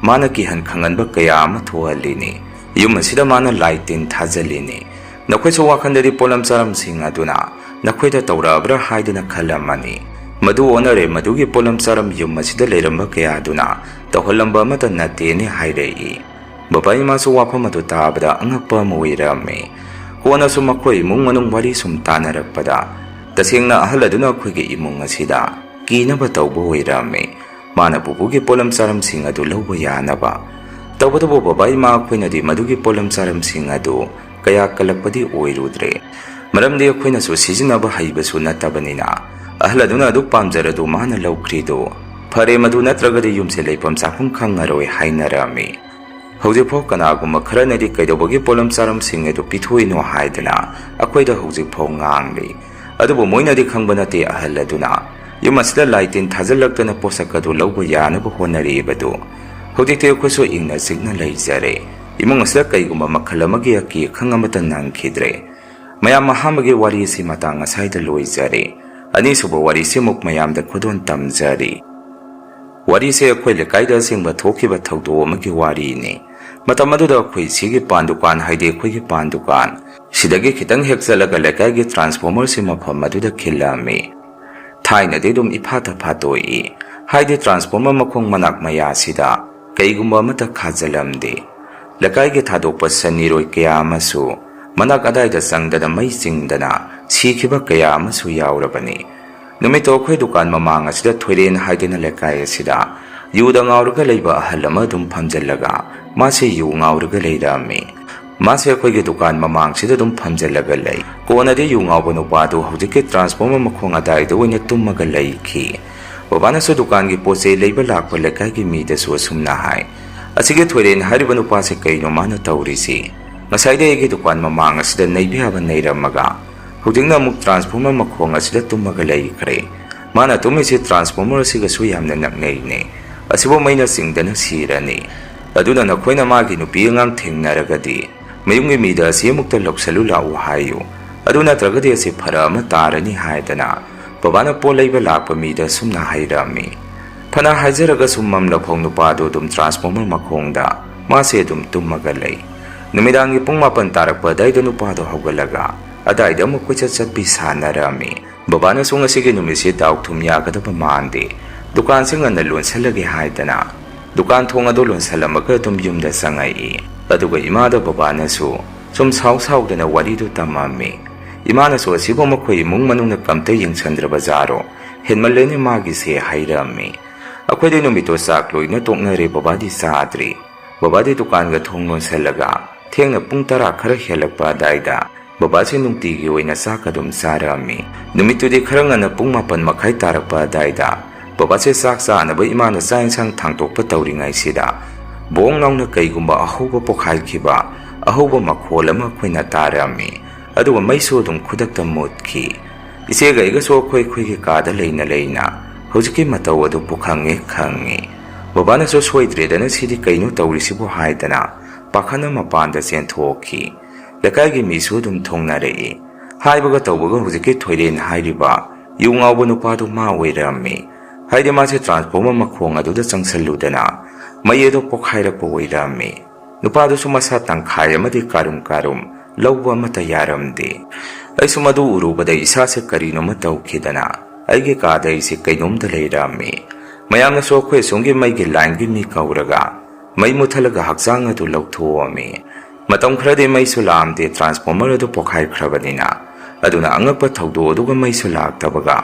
ꯃꯥꯅ ꯀꯤꯍꯟ ꯈꯪꯍꯟꯕ ꯀꯌꯥ ꯑꯃ ꯊꯣꯛꯍꯜꯂꯤꯅꯤ꯫ ꯌꯨꯝ ꯑꯁꯤꯗ ꯃꯥꯅ ꯂꯥꯏ ꯇꯤꯟ ꯊꯥꯖꯜꯂꯤꯅꯤ꯫ ꯅꯈꯣꯏꯁꯨ ꯋꯥꯈꯜꯗꯗꯤ ꯄꯣꯠꯂꯝ ꯆꯥꯔꯝꯁꯤꯡ ꯑꯗꯨꯅ ꯅꯈꯣꯏꯗ ꯇꯧꯔꯛꯑꯕ꯭ꯔꯥ ꯍꯥꯏꯗꯨꯅ ꯈꯜꯂꯝꯃꯅꯤ꯫ ꯃꯗꯨ ꯑꯣꯟꯅꯔꯦ, ꯃꯗꯨꯒꯤ ꯄꯣꯠꯂꯝ ꯆꯥꯔꯝ ꯌꯨꯝ ꯑꯁꯤꯗ ꯂꯩꯔꯝꯕ ꯀꯌꯥꯗꯨꯅ ꯇꯧꯍꯜꯂꯝꯕ ꯑꯃꯠꯇ ꯅꯠꯇꯦꯅꯦ" ꯍꯥꯏꯔꯛꯏ꯫ ꯕꯕꯥ ꯏꯃꯥꯁꯨ ꯋꯥꯐꯝ ꯑꯗꯨ ꯇꯥꯕꯗ ꯑꯉꯛꯄ ꯑꯃ ꯑꯣꯏꯔꯝꯃꯤ꯫ ꯀꯣꯟꯅꯁꯨ ꯃꯈꯣꯏ ꯏꯃꯨꯡ ꯃꯅꯨꯡ ꯋꯥꯔꯤ ꯁꯨꯝ ꯇꯥꯟꯅꯔꯛꯄꯗ, ꯇꯁꯦꯡꯅ ꯑꯍꯜ ꯑꯗꯨꯅ ꯑꯩꯈꯣꯏꯒꯤ ꯏꯃꯨꯡ ꯑꯁꯤꯗ ꯀꯤꯅꯕ ꯇꯧꯕ ꯑꯣꯏꯔꯝꯃꯤ꯫ ꯃꯥꯅ ꯄꯨꯄꯨꯒꯤ ꯄꯣꯠꯂꯝ ꯆꯥꯔꯝꯁꯤꯡ ꯑꯗꯨ ꯂꯧꯕ ꯌꯥꯅꯕ꯫ ꯇꯧꯕꯇꯕꯨ ꯕꯕꯥ ꯏꯃꯥ ꯑꯩꯈꯣꯏꯅꯗꯤ ꯃꯗꯨꯒꯤ ꯄꯣꯠꯂꯝ ꯆꯥꯔꯝꯁꯤꯡ ꯑꯗꯨ ꯀꯌꯥ ꯀꯜꯂꯛꯄꯗꯤ ꯑꯣꯏꯔꯨꯗ꯭ꯔꯦ, ꯃꯔꯝꯗꯤ ꯑꯩꯈꯣꯏꯅꯁꯨ ꯁꯤꯖꯤꯟꯅꯕ ꯍꯩꯕꯁꯨ ꯅꯠꯇꯕꯅꯤꯅ꯫ ꯑꯍꯜ ꯑꯗꯨꯅ ꯑꯗꯨ ꯄꯥꯝꯖꯔꯗꯨ ꯃꯥꯅ ꯂꯧꯈ꯭ꯔꯤꯗꯨ ꯐꯔꯦ, ꯃꯗꯨ ꯅꯠꯇ꯭ꯔꯒꯗꯤ ꯌꯨꯝꯁꯦ ꯂꯩꯐꯝ ꯆꯥꯐꯝ ꯈꯪꯉꯔꯣꯏ ꯍꯥꯏꯅꯔꯝꯃꯤ꯫ ꯍꯧꯖꯤꯛꯐꯥꯎ ꯀꯅꯥꯒꯨꯝꯕ ꯈꯔꯅꯗꯤ ꯀꯩꯗꯧꯕꯒꯤ ꯄꯣꯠꯂꯝ ꯆꯥꯔꯝꯁꯤꯡ ꯑꯗꯨ ꯄꯤꯊꯣꯛꯏꯅꯣ ꯍꯥꯏꯗꯅ ꯑꯩꯈꯣꯏꯗ ꯍꯧꯖꯤꯛꯐꯥꯎ ꯉꯥꯡꯂꯤ꯫ ꯑꯗꯨꯕꯨ ꯃꯣꯏꯅꯗꯤ ꯈꯪꯕ ꯅꯠꯇꯦ ꯑꯍꯜ ꯑꯗꯨꯅ ꯌꯨꯝ ꯑꯁꯤꯗ ꯂꯥꯏ ꯇꯤꯟ ꯊꯥꯖꯤꯜꯂꯛꯇꯅ ꯄꯣꯠꯁꯛ ꯑꯗꯨ ꯂꯧꯕ ꯌꯥꯅꯕ ꯍꯣꯠꯅꯔꯤꯕꯗꯨ꯫ ꯍꯧꯖꯤꯛꯇꯤ ꯑꯩꯈꯣꯏꯁꯨ ꯏꯪꯅ ꯆꯤꯛꯅ ꯂꯩꯖꯔꯦ꯫ ꯏꯃꯨꯡ ꯑꯁꯤꯗ ꯀꯩꯒꯨꯝꯕ ꯃꯈꯜ ꯑꯃꯒꯤ ꯑꯀꯤ ꯑꯈꯪ ꯑꯃꯠꯇ ꯅꯪꯈꯤꯗ꯭ꯔꯦ꯫ ꯃꯌꯥꯝ, ꯑꯍꯥꯟꯕꯒꯤ ꯋꯥꯔꯤ ꯑꯁꯤ ꯃꯇꯥꯡ ꯑꯁꯥꯏꯗ ꯂꯣꯏꯖꯔꯦ꯫ ꯑꯅꯤꯁꯨꯕ ꯋꯥꯔꯤꯁꯤ ꯑꯃꯨꯛ ꯃꯌꯥꯝꯗ ꯈꯨꯗꯣꯜ ꯇꯝꯖꯔꯤ꯫ ꯋꯥꯔꯤꯁꯦ ꯑꯩꯈꯣꯏ ꯂꯩꯀꯥꯏꯗ ꯑꯁꯦꯡꯕ ꯊꯣꯛꯈꯤꯕ ꯊꯧꯗꯣꯛ ꯑꯃꯒꯤ ꯋꯥꯔꯤꯅꯤ꯫ ꯃꯇꯝ ꯑꯗꯨꯗ ꯑꯩꯈꯣꯏ ꯁꯤꯒꯤ ꯄꯥꯟ ꯗꯨꯀꯥꯟ, ꯍꯥꯏꯗꯤ ꯑꯩꯈꯣꯏꯒꯤ ꯄꯥꯟ ꯗꯨꯀꯥꯟ, ꯁꯤꯗꯒꯤ ꯈꯤꯇꯪ ꯍꯦꯛ ꯆꯠꯂꯒ ꯂꯩꯀꯥꯏꯒꯤ ꯇ꯭ꯔꯥꯟꯁꯐꯣꯔꯃꯔꯁꯤ ꯃꯐꯝ ꯑꯗꯨꯗ ꯈꯤꯜꯂꯝꯃꯤ꯫ ꯊꯥꯏꯅꯗꯤ ꯑꯗꯨꯝ ꯏꯐꯥꯠꯇ ꯐꯥꯠꯇꯣꯛꯏ, ꯍꯥꯏꯗꯤ ꯇ꯭ꯔꯥꯟꯁꯐꯣꯔꯃꯔ ꯃꯈꯣꯡ ꯃꯅꯥꯛ ꯃꯌꯥꯁꯤꯗ ꯀꯩꯒꯨꯝꯕ ꯑꯃꯠꯇ ꯈꯥꯖꯤꯜꯂꯝꯗꯦ꯫ ꯂꯩꯀꯥꯏꯒꯤ ꯊꯥꯗꯣꯛꯄ ꯁꯟ ꯏꯔꯣꯏ ꯀꯌꯥ ꯑꯃꯁꯨ ꯃꯅꯥꯛ ꯑꯗꯥꯏꯗ ꯆꯪꯗꯅ ꯃꯩ ꯆꯤꯡꯗꯅ ꯁꯤꯈꯤꯕ ꯀꯌꯥ ꯑꯃꯁꯨ ꯌꯥꯎꯔꯕꯅꯤ꯫ ꯅꯨꯃꯤꯠꯇꯣ ꯑꯩꯈꯣꯏ ꯗꯨꯀꯥꯟ ꯃꯃꯥꯡ ꯑꯁꯤꯗ ꯊꯣꯏꯔꯦꯟ ꯍꯥꯏꯗꯅ ꯂꯩꯀꯥꯏ ꯑꯁꯤꯗ ꯌꯨꯗ ꯉꯥꯎꯔꯒ ꯂꯩꯕ ꯑꯍꯜ ꯑꯃ ꯑꯗꯨꯝ ꯐꯝꯖꯤꯜꯂꯒ ꯃꯥꯁꯦ ꯌꯨ ꯉꯥꯎꯔꯒ ꯂꯩꯔꯝꯃꯤ꯫ ꯃꯥꯁꯦ ꯑꯩꯈꯣꯏꯒꯤ ꯗꯨꯀꯥꯟ ꯃꯃꯥꯡꯁꯤꯗ ꯑꯗꯨꯝ ꯐꯝꯖꯤꯜꯂꯒ ꯂꯩ꯫ ꯀꯣꯟꯅꯗꯤ ꯌꯨ ꯉꯥꯎꯕ ꯅꯨꯄꯥꯗꯨ ꯍꯧꯖꯤꯛꯀꯤ transformer ꯃꯈꯣꯡ ꯑꯗꯥꯏꯗ ꯑꯣꯏꯅ ꯇꯨꯝꯃꯒ ꯂꯩꯈꯤ꯫ ꯕꯕꯥꯅꯁꯨ ꯗꯨꯀꯥꯟꯒꯤ ꯄꯣꯠ ꯆꯩ ꯂꯩꯕ ꯂꯥꯛꯄ ꯂꯩꯀꯥꯏꯒꯤ ꯃꯤꯗꯁꯨ ꯑꯁꯨꯝꯅ ꯍꯥꯏ, "ꯑꯁꯤꯒꯤ ꯊꯣꯏꯔꯦꯟ ꯍꯥꯏꯔꯤꯕ ꯅꯨꯄꯥꯁꯦ ꯀꯩꯅꯣ ꯃꯥꯅ ꯇꯧꯔꯤꯁꯤ? ꯉꯁꯥꯏꯗꯩ ꯑꯩꯒꯤ ꯗꯨꯀꯥꯟ ꯃꯃꯥꯡ ꯑꯁꯤꯗ ꯅꯩꯕ ꯌꯥꯕ ꯅꯩꯔꯝꯃꯒ, ꯍꯧꯖꯤꯛꯅ ꯑꯃꯨꯛ transformer ꯃꯈꯣꯡ ꯑꯁꯤꯗ ꯇꯨꯝꯃꯒ ꯂꯩꯈ꯭ꯔꯦ꯫ ꯃꯥꯅ ꯇꯨꯝꯃꯤꯁꯤ transformer ꯑꯁꯤꯒꯁꯨ ꯌꯥꯝꯅ ꯅꯛꯅꯩꯅꯦ꯫ ꯑꯁꯤꯕꯨ ꯃꯩꯅ ꯆꯤꯡꯗꯅ ꯁꯤꯔꯅꯤ꯫ ꯑꯗꯨꯅ ꯅꯈꯣꯏꯅ ꯃꯥꯒꯤ ꯅꯨꯄꯤ ꯑꯉꯥꯡ ꯊꯦꯡꯅꯔꯒꯗꯤ, ꯃꯌꯨꯝꯒꯤ ꯃꯤꯗ ꯑꯁꯤ ꯑꯃꯨꯛꯇ ꯂꯧꯁꯜꯂꯨ ꯂꯥꯛꯎ ꯍꯥꯏꯌꯨ꯫ ꯑꯗꯨ ꯅꯠꯇ꯭ꯔꯒꯗꯤ ꯑꯁꯤ ꯐꯔꯛ ꯑꯃ ꯇꯥꯔꯅꯤ" ꯍꯥꯏꯗꯅ ꯕꯕꯥꯅ ꯄꯣꯠ ꯂꯩꯕ ꯂꯥꯛꯄ ꯃꯤꯗ ꯁꯨꯝꯅ ꯍꯥꯏꯔꯝꯃꯤ꯫ ꯐꯅ ꯍꯥꯏꯖꯔꯒꯁꯨ ꯃꯝꯂꯐꯥꯎ ꯅꯨꯄꯥꯗꯨ ꯑꯗꯨꯝ transformer ꯃꯈꯣꯡꯗ ꯃꯥꯁꯦ ꯑꯗꯨꯝ ꯇꯨꯝꯃꯒ ꯂꯩ꯫ ꯅꯨꯃꯤꯗꯥꯡꯒꯤ ꯄꯨꯡ ꯃꯥꯄꯟ ꯇꯥꯔꯛꯄ ꯑꯗꯥꯏꯗ ꯅꯨꯄꯥꯗꯣ ꯍꯧꯒꯠꯂꯒ ꯑꯗꯥꯏꯗ ꯑꯃꯨꯛ ꯀꯣꯏꯆꯠ ꯆꯠꯄꯤ ꯁꯥꯟꯅꯔꯝꯃꯤ꯫ ꯕꯕꯥꯅꯁꯨ ꯉꯁꯤꯒꯤ ꯅꯨꯃꯤꯠꯁꯤ ꯗꯥꯎ ꯊꯨꯝ ꯌꯥꯒꯗꯕ ꯃꯥꯟꯗꯦ, ꯗꯨꯀꯥꯟꯁꯤ ꯉꯟꯅ ꯂꯣꯟꯁꯤꯜꯂꯒꯦ ꯍꯥꯏꯗꯅ ꯗꯨꯀꯥꯟ ꯊꯣꯡ ꯑꯗꯨ ꯂꯣꯟꯁꯤꯜꯂꯝꯃꯒ ꯑꯗꯨꯝ ꯌꯨꯝꯗ ꯆꯪꯉꯛꯏ꯫ ꯑꯗꯨꯒ ꯏꯃꯥꯗ ꯕꯕꯥꯅꯁꯨ ꯁꯨꯝ ꯁꯥꯎ ꯁꯥꯎꯗꯅ ꯋꯥꯔꯤꯗꯨ ꯇꯝꯃꯝꯃꯤ꯫ ꯏꯃꯥꯅꯁꯨ "ꯑꯁꯤꯕꯨ ꯃꯈꯣꯏ ꯏꯃꯨꯡ ꯃꯅꯨꯡꯅ ꯀꯝꯇ ꯌꯦꯡꯁꯤꯟꯗ꯭ꯔꯕ ꯖꯥꯔꯣ? ꯍꯦꯟꯃꯜꯂꯦꯅꯦ ꯃꯥꯒꯤꯁꯦ" ꯍꯥꯏꯔꯝꯃꯤ꯫ ꯑꯩꯈꯣꯏꯗꯤ ꯅꯨꯃꯤꯠꯇꯣ ꯆꯥꯛ ꯂꯣꯏꯅ ꯇꯣꯛꯅꯔꯦ, ꯕꯕꯥꯗꯤ ꯆꯥꯗ꯭ꯔꯤ꯫ ꯕꯕꯥꯗꯤ ꯗꯨꯀꯥꯟꯒ ꯊꯣꯡ ꯂꯣꯟꯁꯤꯜꯂꯒ ꯊꯦꯡꯅ ꯄꯨꯡ ꯇꯔꯥ ꯈꯔ ꯍꯦꯜꯂꯛꯄ ꯑꯗꯥꯏꯗ ꯕꯕꯥꯁꯦ ꯅꯨꯡꯇꯤꯒꯤ ꯑꯣꯏꯅ ꯆꯥꯛ ꯑꯗꯨꯝ ꯆꯥꯔꯛꯑꯝꯃꯤ꯫ ꯅꯨꯃꯤꯠꯇꯨꯗꯤ ꯈꯔ ꯉꯟꯅ ꯄꯨꯡ ꯃꯥꯄꯟ ꯃꯈꯥꯏ ꯇꯥꯔꯛꯄ ꯑꯗꯥꯏꯗ ꯕꯕꯥꯁꯦ ꯆꯥꯛ ꯆꯥꯅꯕ ꯏꯃꯥꯅ ꯆꯥꯛ ꯏꯟꯁꯥꯡ ꯊꯥꯡꯗꯣꯛꯄ ꯇꯧꯔꯤꯉꯩꯁꯤꯗ ꯕꯣꯡ ꯂꯥꯎꯅ ꯀꯩꯒꯨꯝꯕ ꯑꯍꯧꯕ ꯄꯣꯈꯥꯏꯈꯤꯕ, ꯑꯍꯧꯕ ꯃꯈꯣꯜ ꯑꯃ ꯑꯩꯈꯣꯏꯅ ꯇꯥꯔꯝꯃꯤ꯫ ꯑꯗꯨꯒ ꯃꯩꯁꯨ ꯑꯗꯨꯝ ꯈꯨꯗꯛꯇ ꯃꯨꯠꯈꯤ꯫ ꯏꯆꯦꯒ ꯑꯩꯒꯁꯨ ꯑꯩꯈꯣꯏ ꯑꯩꯈꯣꯏꯒꯤ ꯀꯥꯗ ꯂꯩꯅ ꯂꯩꯅ ꯍꯧꯖꯤꯛꯀꯤ ꯃꯇꯧ ꯑꯗꯨ ꯄꯨꯈꯪꯉꯦ ꯈꯪꯉꯤ꯫ ꯕꯕꯥꯅꯁꯨ "ꯁꯣꯏꯗ꯭ꯔꯦꯗꯅ, ꯁꯤꯗꯤ ꯀꯩꯅꯣ ꯇꯧꯔꯤꯁꯤꯕꯨ?" ꯍꯥꯏꯗꯅ ꯄꯥꯈꯠꯅ ꯃꯄꯥꯟꯗ ꯆꯦꯟꯊꯣꯛꯈꯤ꯫ ꯂꯩꯀꯥꯏꯒꯤ ꯃꯤꯁꯨ ꯑꯗꯨꯝ ꯊꯣꯡꯅꯔꯛꯏ꯫ ꯍꯥꯏꯕꯒ ꯇꯧꯕꯒ ꯍꯧꯖꯤꯛꯀꯤ ꯊꯣꯏꯔꯦꯟ ꯍꯥꯏꯔꯤꯕ ꯌꯨ ꯉꯥꯎꯕ ꯅꯨꯄꯥꯗꯨ ꯃꯥ ꯑꯣꯏꯔꯝꯃꯤ꯫ ꯍꯥꯏꯗꯤ ꯃꯥꯁꯦ transformer ꯃꯈꯣꯡ ꯑꯗꯨꯗ ꯆꯪꯁꯜꯂꯨꯗꯅ ꯃꯩ ꯑꯗꯨ ꯄꯣꯈꯥꯏꯔꯛꯄ ꯑꯣꯏꯔꯝꯃꯤ꯫ ꯅꯨꯄꯥꯗꯨꯁꯨ ꯃꯁꯥ ꯇꯪꯈꯥꯏ ꯑꯃꯗꯤ ꯀꯥꯔꯨꯝ ꯀꯥꯔꯨꯝ ꯂꯧꯕ ꯑꯃꯠꯇ ꯌꯥꯔꯝꯗꯦ꯫ ꯑꯩꯁꯨ ꯃꯗꯨ ꯎꯔꯨꯕꯗ ꯏꯁꯥꯁꯦ ꯀꯔꯤꯅꯣꯃ ꯇꯧꯈꯤꯗꯅ ꯑꯩꯒꯤ ꯀꯥꯗ ꯑꯩꯁꯦ ꯀꯩꯅꯣꯝꯗ ꯂꯩꯔꯝꯃꯤ꯫ ꯃꯌꯥꯝꯅꯁꯨ ꯑꯩꯈꯣꯏ ꯑꯁꯣꯝꯒꯤ ꯃꯩꯒꯤ lineꯒꯤ ꯃꯤ ꯀꯧꯔꯒ ꯃꯩ ꯃꯨꯊꯠꯂꯒ ꯍꯛꯆꯥꯡ ꯑꯗꯨ ꯂꯧꯊꯣꯛꯑꯝꯃꯤ꯫ ꯃꯇꯝ ꯈꯔꯗꯤ ꯃꯩꯁꯨ ꯂꯥꯛꯑꯝꯗꯦ, transformer ꯑꯗꯨ ꯄꯣꯈꯥꯏꯈ꯭ꯔꯕꯅꯤꯅ꯫ ꯑꯗꯨꯅ ꯑꯉꯛꯄ ꯊꯧꯗꯣꯛ ꯑꯗꯨꯒ ꯃꯩꯁꯨ ꯂꯥꯛꯇꯕꯒ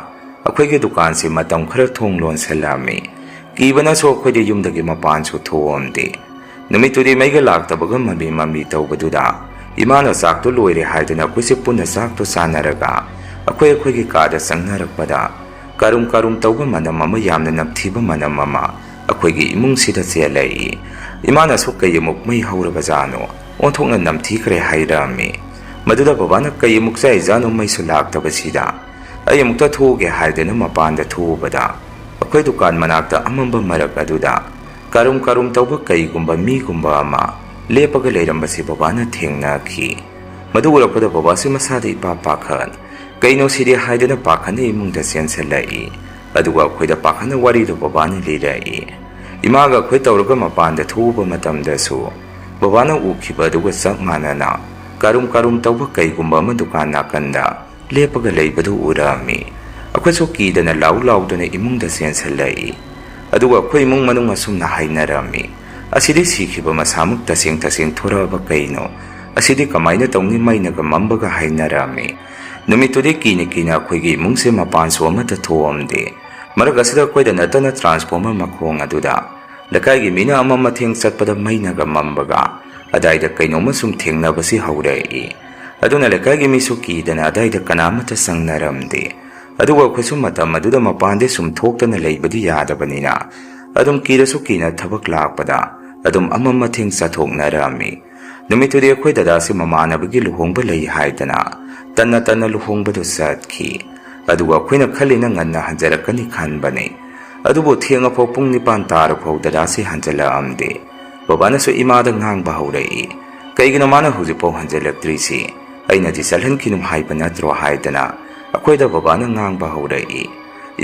ꯑꯩꯈꯣꯏꯒꯤ ꯗꯨꯀꯥꯟꯁꯤ ꯃꯇꯝ ꯈꯔ ꯊꯣꯡ ꯂꯣꯟꯁꯤꯜꯂꯝꯃꯤ꯫ ꯀꯤꯕꯅꯁꯨ ꯑꯩꯈꯣꯏꯗꯤ ꯌꯨꯝꯗꯒꯤ ꯃꯄꯥꯟꯁꯨ ꯊꯣꯛꯑꯝꯗꯦ꯫ ꯅꯨꯃꯤꯠꯇꯨꯗꯤ ꯃꯩꯒ ꯂꯥꯛꯇꯕꯒ ꯃꯝꯂꯤ ꯃꯝꯂꯤ ꯇꯧꯕꯗꯨꯗ ꯏꯃꯥꯅ ꯆꯥꯛꯇꯣ ꯂꯣꯏꯔꯦ ꯍꯥꯏꯗꯨꯅ ꯑꯩꯈꯣꯏꯁꯦ ꯄꯨꯟꯅ ꯆꯥꯛꯇꯣ ꯆꯥꯅꯔꯒ ꯑꯩꯈꯣꯏ ꯑꯩꯈꯣꯏꯒꯤ ꯀꯥꯗ ꯆꯪꯅꯔꯛꯄꯗ ꯀꯔꯨꯝ ꯀꯔꯨꯝ ꯇꯧꯕ ꯃꯅꯝ ꯑꯃ, ꯌꯥꯝꯅ ꯅꯝꯊꯤꯕ ꯃꯅꯝ ꯑꯃ ꯑꯩꯈꯣꯏꯒꯤ ꯏꯃꯨꯡꯁꯤꯗ ꯆꯦꯜꯂꯛꯏ꯫ ꯏꯃꯥꯅꯁꯨ "ꯀꯩ ꯑꯃꯨꯛ ꯃꯩ ꯍꯧꯔꯕꯖꯥꯠꯅꯣ? ꯑꯣꯟꯊꯣꯛꯅ ꯅꯝꯊꯤꯈ꯭ꯔꯦ" ꯍꯥꯏꯔꯛꯑꯝꯃꯤ꯫ ꯃꯗꯨꯗ ꯕꯕꯥꯅ "ꯀꯩ ꯑꯃꯨꯛ ꯆꯥꯏꯖꯥꯠꯅꯣ ꯃꯩꯁꯨ ꯂꯥꯛꯇꯕꯁꯤꯗ?" ꯑꯩ ꯑꯃꯨꯛꯇ ꯊꯣꯛꯎꯒꯦ ꯍꯥꯏꯗꯨꯅ ꯃꯄꯥꯟꯗ ꯊꯣꯛꯎꯕꯗ ꯑꯩꯈꯣꯏ ꯗꯨꯀꯥꯟ ꯃꯅꯥꯛꯇ ꯑꯃꯝꯕ ꯃꯔꯛ ꯑꯗꯨꯗ ꯀꯔꯨꯝ ꯀꯔꯨꯝ ꯇꯧꯕ ꯀꯩꯒꯨꯝꯕ ꯃꯤꯒꯨꯝꯕ ꯑꯃ ꯂꯦꯞꯄꯒ ꯂꯩꯔꯝꯕꯁꯤ ꯕꯕꯥꯅ ꯊꯦꯡꯅꯈꯤ꯫ ꯃꯗꯨ ꯎꯔꯛꯄꯗ ꯕꯕꯥꯁꯤ ꯃꯁꯥꯗ ꯏꯄꯥ ꯄꯥꯈꯠ, "ꯀꯩꯅꯣ ꯁꯤꯗꯤ?" ꯍꯥꯏꯗꯨꯅ ꯄꯥꯈꯠꯅ ꯏꯃꯨꯡꯗ ꯆꯦꯟꯁꯤꯜꯂꯛꯏ꯫ ꯑꯗꯨꯒ ꯑꯩꯈꯣꯏꯗ ꯄꯥꯈꯠꯅ ꯋꯥꯔꯤꯗꯨ ꯕꯕꯥꯅ ꯂꯤꯔꯛꯏ꯫ ꯏꯃꯥꯒ ꯑꯩꯈꯣꯏ ꯇꯧꯔꯒ ꯃꯄꯥꯟꯗ ꯊꯣꯛꯎꯕ ꯃꯇꯝꯗꯁꯨ ꯕꯕꯥꯅ ꯎꯈꯤꯕ ꯑꯗꯨꯒ ꯆꯞ ꯃꯥꯟꯅꯅ ꯀꯔꯨꯝ ꯀꯔꯨꯝ ꯇꯧꯕ ꯀꯩꯒꯨꯝꯕ ꯑꯃ ꯗꯨꯀꯥꯟ ꯅꯥꯀꯟꯗ ꯂꯦꯞꯄꯒ ꯂꯩꯕꯗꯨ ꯎꯔꯛꯑꯝꯃꯤ꯫ ꯑꯩꯈꯣꯏꯁꯨ ꯀꯤꯗꯅ ꯂꯥꯎ ꯂꯥꯎꯗꯨꯅ ꯏꯃꯨꯡꯗ ꯆꯦꯟꯁꯤꯜꯂꯛꯏ꯫ ꯑꯗꯨꯒ ꯑꯩꯈꯣꯏ ꯏꯃꯨꯡ ꯃꯅꯨꯡ ꯑꯁꯨꯝꯅ ꯍꯥꯏꯅꯔꯝꯃꯤ, "ꯑꯁꯤꯗꯤ ꯁꯤꯈꯤꯕ ꯃꯁꯥꯃꯛ ꯇꯁꯦꯡ ꯇꯁꯦꯡ ꯊꯣꯔꯛꯑꯕ ꯀꯩꯅꯣ? ꯑꯁꯤꯗꯤ ꯀꯃꯥꯏꯅ ꯇꯧꯅꯤ?" ꯃꯩꯅꯒ ꯃꯝꯕꯒ ꯍꯥꯏꯅꯔꯝꯃꯤ꯫ ꯅꯨꯃꯤꯠꯇꯨꯗꯤ ꯀꯤꯅ ꯀꯤꯅ ꯑꯩꯈꯣꯏꯒꯤ ꯏꯃꯨꯡꯁꯦ ꯃꯄꯥꯟꯁꯨ ꯑꯃꯠꯇ ꯊꯣꯛꯑꯝꯗꯦ꯫ ꯃꯔꯛ ꯑꯁꯤꯗ ꯑꯩꯈꯣꯏꯗ ꯅꯠꯇꯅ ꯇ꯭ꯔꯥꯟꯁꯐꯣꯔꯃꯔ ꯃꯈꯣꯡ ꯑꯗꯨꯗ ꯂꯩꯀꯥꯏꯒꯤ ꯃꯤꯅ ꯑꯃ ꯃꯊꯦꯡ ꯆꯠꯄꯗ ꯃꯩꯅꯒ ꯃꯝꯕꯒ ꯑꯗꯥꯏꯗ ꯀꯩꯅꯣꯝꯃ ꯁꯨꯝ ꯊꯦꯡꯅꯕꯁꯤ ꯍꯧꯔꯛꯏ꯫ ꯑꯗꯨꯅ ꯂꯩꯀꯥꯏꯒꯤ ꯃꯤꯁꯨ ꯀꯤꯗꯅ ꯑꯗꯥꯏꯗ ꯀꯅꯥꯃꯠꯇ ꯆꯪꯅꯔꯝꯗꯦ꯫ ꯑꯗꯨꯒ ꯑꯩꯈꯣꯏꯁꯨ ꯃꯇꯝ ꯑꯗꯨꯗ ꯃꯄꯥꯟꯗꯤ ꯁꯨꯝ ꯊꯣꯛꯇꯅ ꯂꯩꯕꯗꯤ ꯌꯥꯗꯕꯅꯤꯅ ꯑꯗꯨꯝ ꯀꯤꯔꯁꯨ ꯀꯤꯅ ꯊꯕꯛ ꯂꯥꯛꯄꯗ ꯑꯗꯨꯝ ꯑꯃ ꯃꯊꯦꯡ ꯆꯠꯊꯣꯛꯅꯔꯝꯃꯤ꯫ ꯅꯨꯃꯤꯠꯇꯨꯗꯤ ꯑꯩꯈꯣꯏ ꯗꯗꯥꯁꯤ ꯃꯃꯥꯟꯅꯕꯒꯤ ꯂꯨꯍꯣꯡꯕ ꯂꯩ ꯍꯥꯏꯗꯅ ꯇꯟꯅ ꯇꯟꯅ ꯂꯨꯍꯣꯡꯕꯗꯨ ꯆꯠꯈꯤ꯫ ꯑꯗꯨꯒ ꯑꯩꯈꯣꯏꯅ ꯈꯜꯂꯤꯅ ꯉꯟꯅ ꯍꯟꯖꯔꯛꯀꯅꯤ ꯈꯟꯕꯅꯤ꯫ ꯑꯗꯨꯕꯨ ꯊꯦꯡꯉꯐꯥꯎ ꯄꯨꯡ ꯅꯤꯄꯥꯟ ꯇꯥꯔꯐꯥꯎ ꯗꯗꯥꯁꯤ ꯍꯟꯖꯜꯂꯛꯑꯝꯗꯦ꯫ ꯕꯕꯥꯅꯁꯨ ꯏꯃꯥꯗ ꯉꯥꯡꯕ ꯍꯧꯔꯛꯏ, "ꯀꯩꯒꯤꯅꯣ ꯃꯥꯅ ꯍꯧꯖꯤꯛꯐꯥꯎ ꯍꯟꯖꯜꯂꯛꯇ꯭ꯔꯤꯁꯤ? ꯑꯩꯅꯗꯤ ꯆꯠꯍꯟꯈꯤꯅꯨ ꯍꯥꯏꯕ ꯅꯠꯇ꯭ꯔꯣ?" ꯍꯥꯏꯗꯅ ꯑꯩꯈꯣꯏꯗ ꯕꯕꯥꯅ ꯉꯥꯡꯕ ꯍꯧꯔꯛꯏ꯫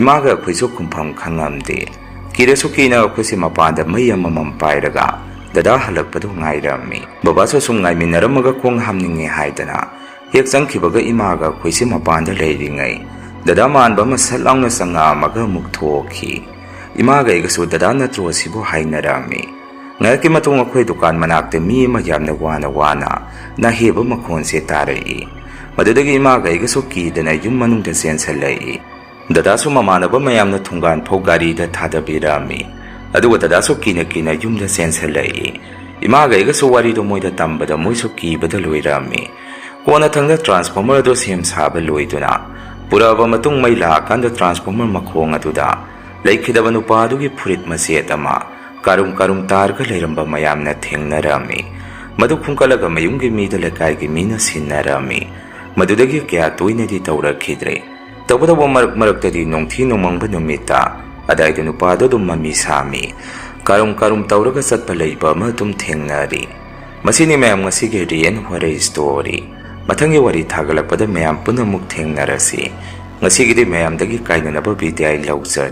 ꯏꯃꯥꯒ ꯑꯩꯈꯣꯏꯁꯨ ꯈꯨꯝꯐꯝ ꯈꯪꯉꯝꯗꯦ꯫ ꯀꯤꯔꯁꯨ ꯀꯤꯅ ꯑꯩꯈꯣꯏꯁꯦ ꯃꯄꯥꯟꯗ ꯃꯩ ꯑꯃꯃꯝ ꯄꯥꯏꯔꯒ ꯗꯗꯥ ꯍꯜꯂꯛꯄꯗꯨ ꯉꯥꯏꯔꯝꯃꯤ꯫ ꯕꯕꯥꯁꯨ ꯁꯨꯝ ꯉꯥꯏꯃꯤꯟꯅꯔꯝꯃꯒ ꯈꯣꯡ ꯍꯥꯝꯅꯤꯡꯉꯦ ꯍꯥꯏꯗꯅ ꯍꯦꯛ ꯆꯪꯈꯤꯕꯒ ꯏꯃꯥꯒ ꯑꯩꯈꯣꯏꯁꯦ ꯃꯄꯥꯟꯗ ꯂꯩꯔꯤꯉꯩ ꯗꯗꯥ ꯃꯥꯟꯕ ꯑꯃ ꯁꯠ ꯂꯥꯎꯅ ꯆꯪꯉꯛꯑꯝꯃꯒ ꯑꯃꯨꯛ ꯊꯣꯛꯈꯤ꯫ ꯏꯃꯥꯒ ꯑꯩꯒꯁꯨ "ꯗꯗꯥ ꯅꯠꯇ꯭ꯔꯣ?" ꯑꯁꯤꯕꯨ ꯍꯥꯏꯅꯔꯝꯃꯤ꯫ ꯉꯥꯏꯍꯥꯛꯀꯤ ꯃꯇꯨꯡ ꯑꯩꯈꯣꯏ ꯗꯨꯀꯥꯟ ꯃꯅꯥꯛꯇ ꯃꯤ ꯑꯃ ꯌꯥꯝꯅ ꯋꯥꯅ ꯋꯥꯅ ꯅꯥꯍꯦꯕ ꯃꯈꯣꯟꯁꯦ ꯇꯥꯔꯛꯏ꯫ ꯃꯗꯨꯗꯒꯤ ꯏꯃꯥꯒ ꯑꯩꯒꯁꯨ ꯀꯤꯗꯅ ꯌꯨꯝ ꯃꯅꯨꯡꯗ ꯆꯦꯟꯁꯤꯜꯂꯛꯏ꯫ ꯗꯗꯥꯁꯨ ꯃꯃꯥꯟꯅꯕ ꯃꯌꯥꯝꯅ ꯊꯣꯡꯒꯥꯟ ꯐꯥꯎ ꯒꯥꯔꯤꯗ ꯊꯥꯗꯕꯤꯔꯝꯃꯤ꯫ ꯑꯗꯨꯒ ꯗꯗꯥꯁꯨ ꯀꯤꯅ ꯀꯤꯅ ꯌꯨꯝꯗ ꯆꯦꯟꯁꯤꯜꯂꯛꯏ꯫ ꯏꯃꯥꯒ ꯑꯩꯒꯁꯨ ꯋꯥꯔꯤꯗꯣ ꯃꯣꯏꯗ ꯇꯝꯕꯗ ꯃꯣꯏꯁꯨ ꯀꯤꯕꯗ ꯂꯣꯏꯔꯝꯃꯤ꯫ ꯀꯣꯟꯅꯊꯪꯗ transformer ꯑꯗꯨ ꯁꯦꯝ ꯁꯥꯕ ꯂꯣꯏꯗꯨꯅ ꯄꯨꯔꯛꯑꯕ ꯃꯇꯨꯡ ꯃꯩ ꯂꯥꯛꯑꯀꯥꯟꯗ transformer ꯃꯈꯣꯡ ꯑꯗꯨꯗ ꯂꯩꯈꯤꯗꯕ ꯅꯨꯄꯥ ꯑꯗꯨꯒꯤ ꯐꯨꯔꯤꯠ ꯃꯆꯦꯠ ꯑꯃ ꯀꯥꯔꯨꯝ ꯀꯥꯔꯨꯝ ꯇꯥꯔꯒ ꯂꯩꯔꯝꯕ ꯃꯌꯥꯝꯅ ꯊꯦꯡꯅꯔꯝꯃꯤ꯫ ꯃꯗꯨ ꯈꯨꯟꯀꯠꯂꯒ ꯃꯌꯨꯝꯒꯤ ꯃꯤꯗ ꯂꯩꯀꯥꯏꯒꯤ ꯃꯤꯅ ꯁꯤꯟꯅꯔꯝꯃꯤ꯫ ꯃꯗꯨꯗꯒꯤ ꯀꯌꯥ ꯇꯣꯏꯅꯗꯤ ꯇꯧꯔꯛꯈꯤꯗ꯭ꯔꯦ꯫ ꯇꯧꯕꯇꯕꯨ ꯃꯔꯛ ꯃꯔꯛꯇꯗꯤ ꯅꯣꯡꯊꯤ ꯅꯣꯡꯃꯪꯕ ꯅꯨꯃꯤꯠꯇ ꯑꯗꯥꯏꯗ ꯅꯨꯄꯥꯗꯣ ꯑꯗꯨꯝ ꯃꯃꯤ ꯁꯥꯝꯃꯤ꯫ ꯀꯥꯔꯨꯝ ꯀꯥꯔꯨꯝ ꯇꯧꯔꯒ ꯆꯠꯄ ꯂꯩꯕ ꯑꯃ ꯑꯗꯨꯝ ꯊꯦꯡꯅꯔꯤ꯫ ꯃꯁꯤꯅꯤ ꯃꯌꯥꯝ ꯉꯁꯤꯒꯤ Real Horror Story꯫ ꯃꯊꯪꯒꯤ ꯋꯥꯔꯤ ꯊꯥꯒꯠꯂꯛꯄꯗ ꯃꯌꯥꯝ ꯄꯨꯟꯅ ꯑꯃꯨꯛ ꯊꯦꯡꯅꯔꯁꯤ꯫ ꯉꯁꯤꯒꯤꯗꯤ ꯃꯌꯥꯝꯗꯒꯤ ꯀꯥꯏꯅꯅꯕ ꯕꯤꯗꯥꯏ ꯂꯧꯖꯔꯤ꯫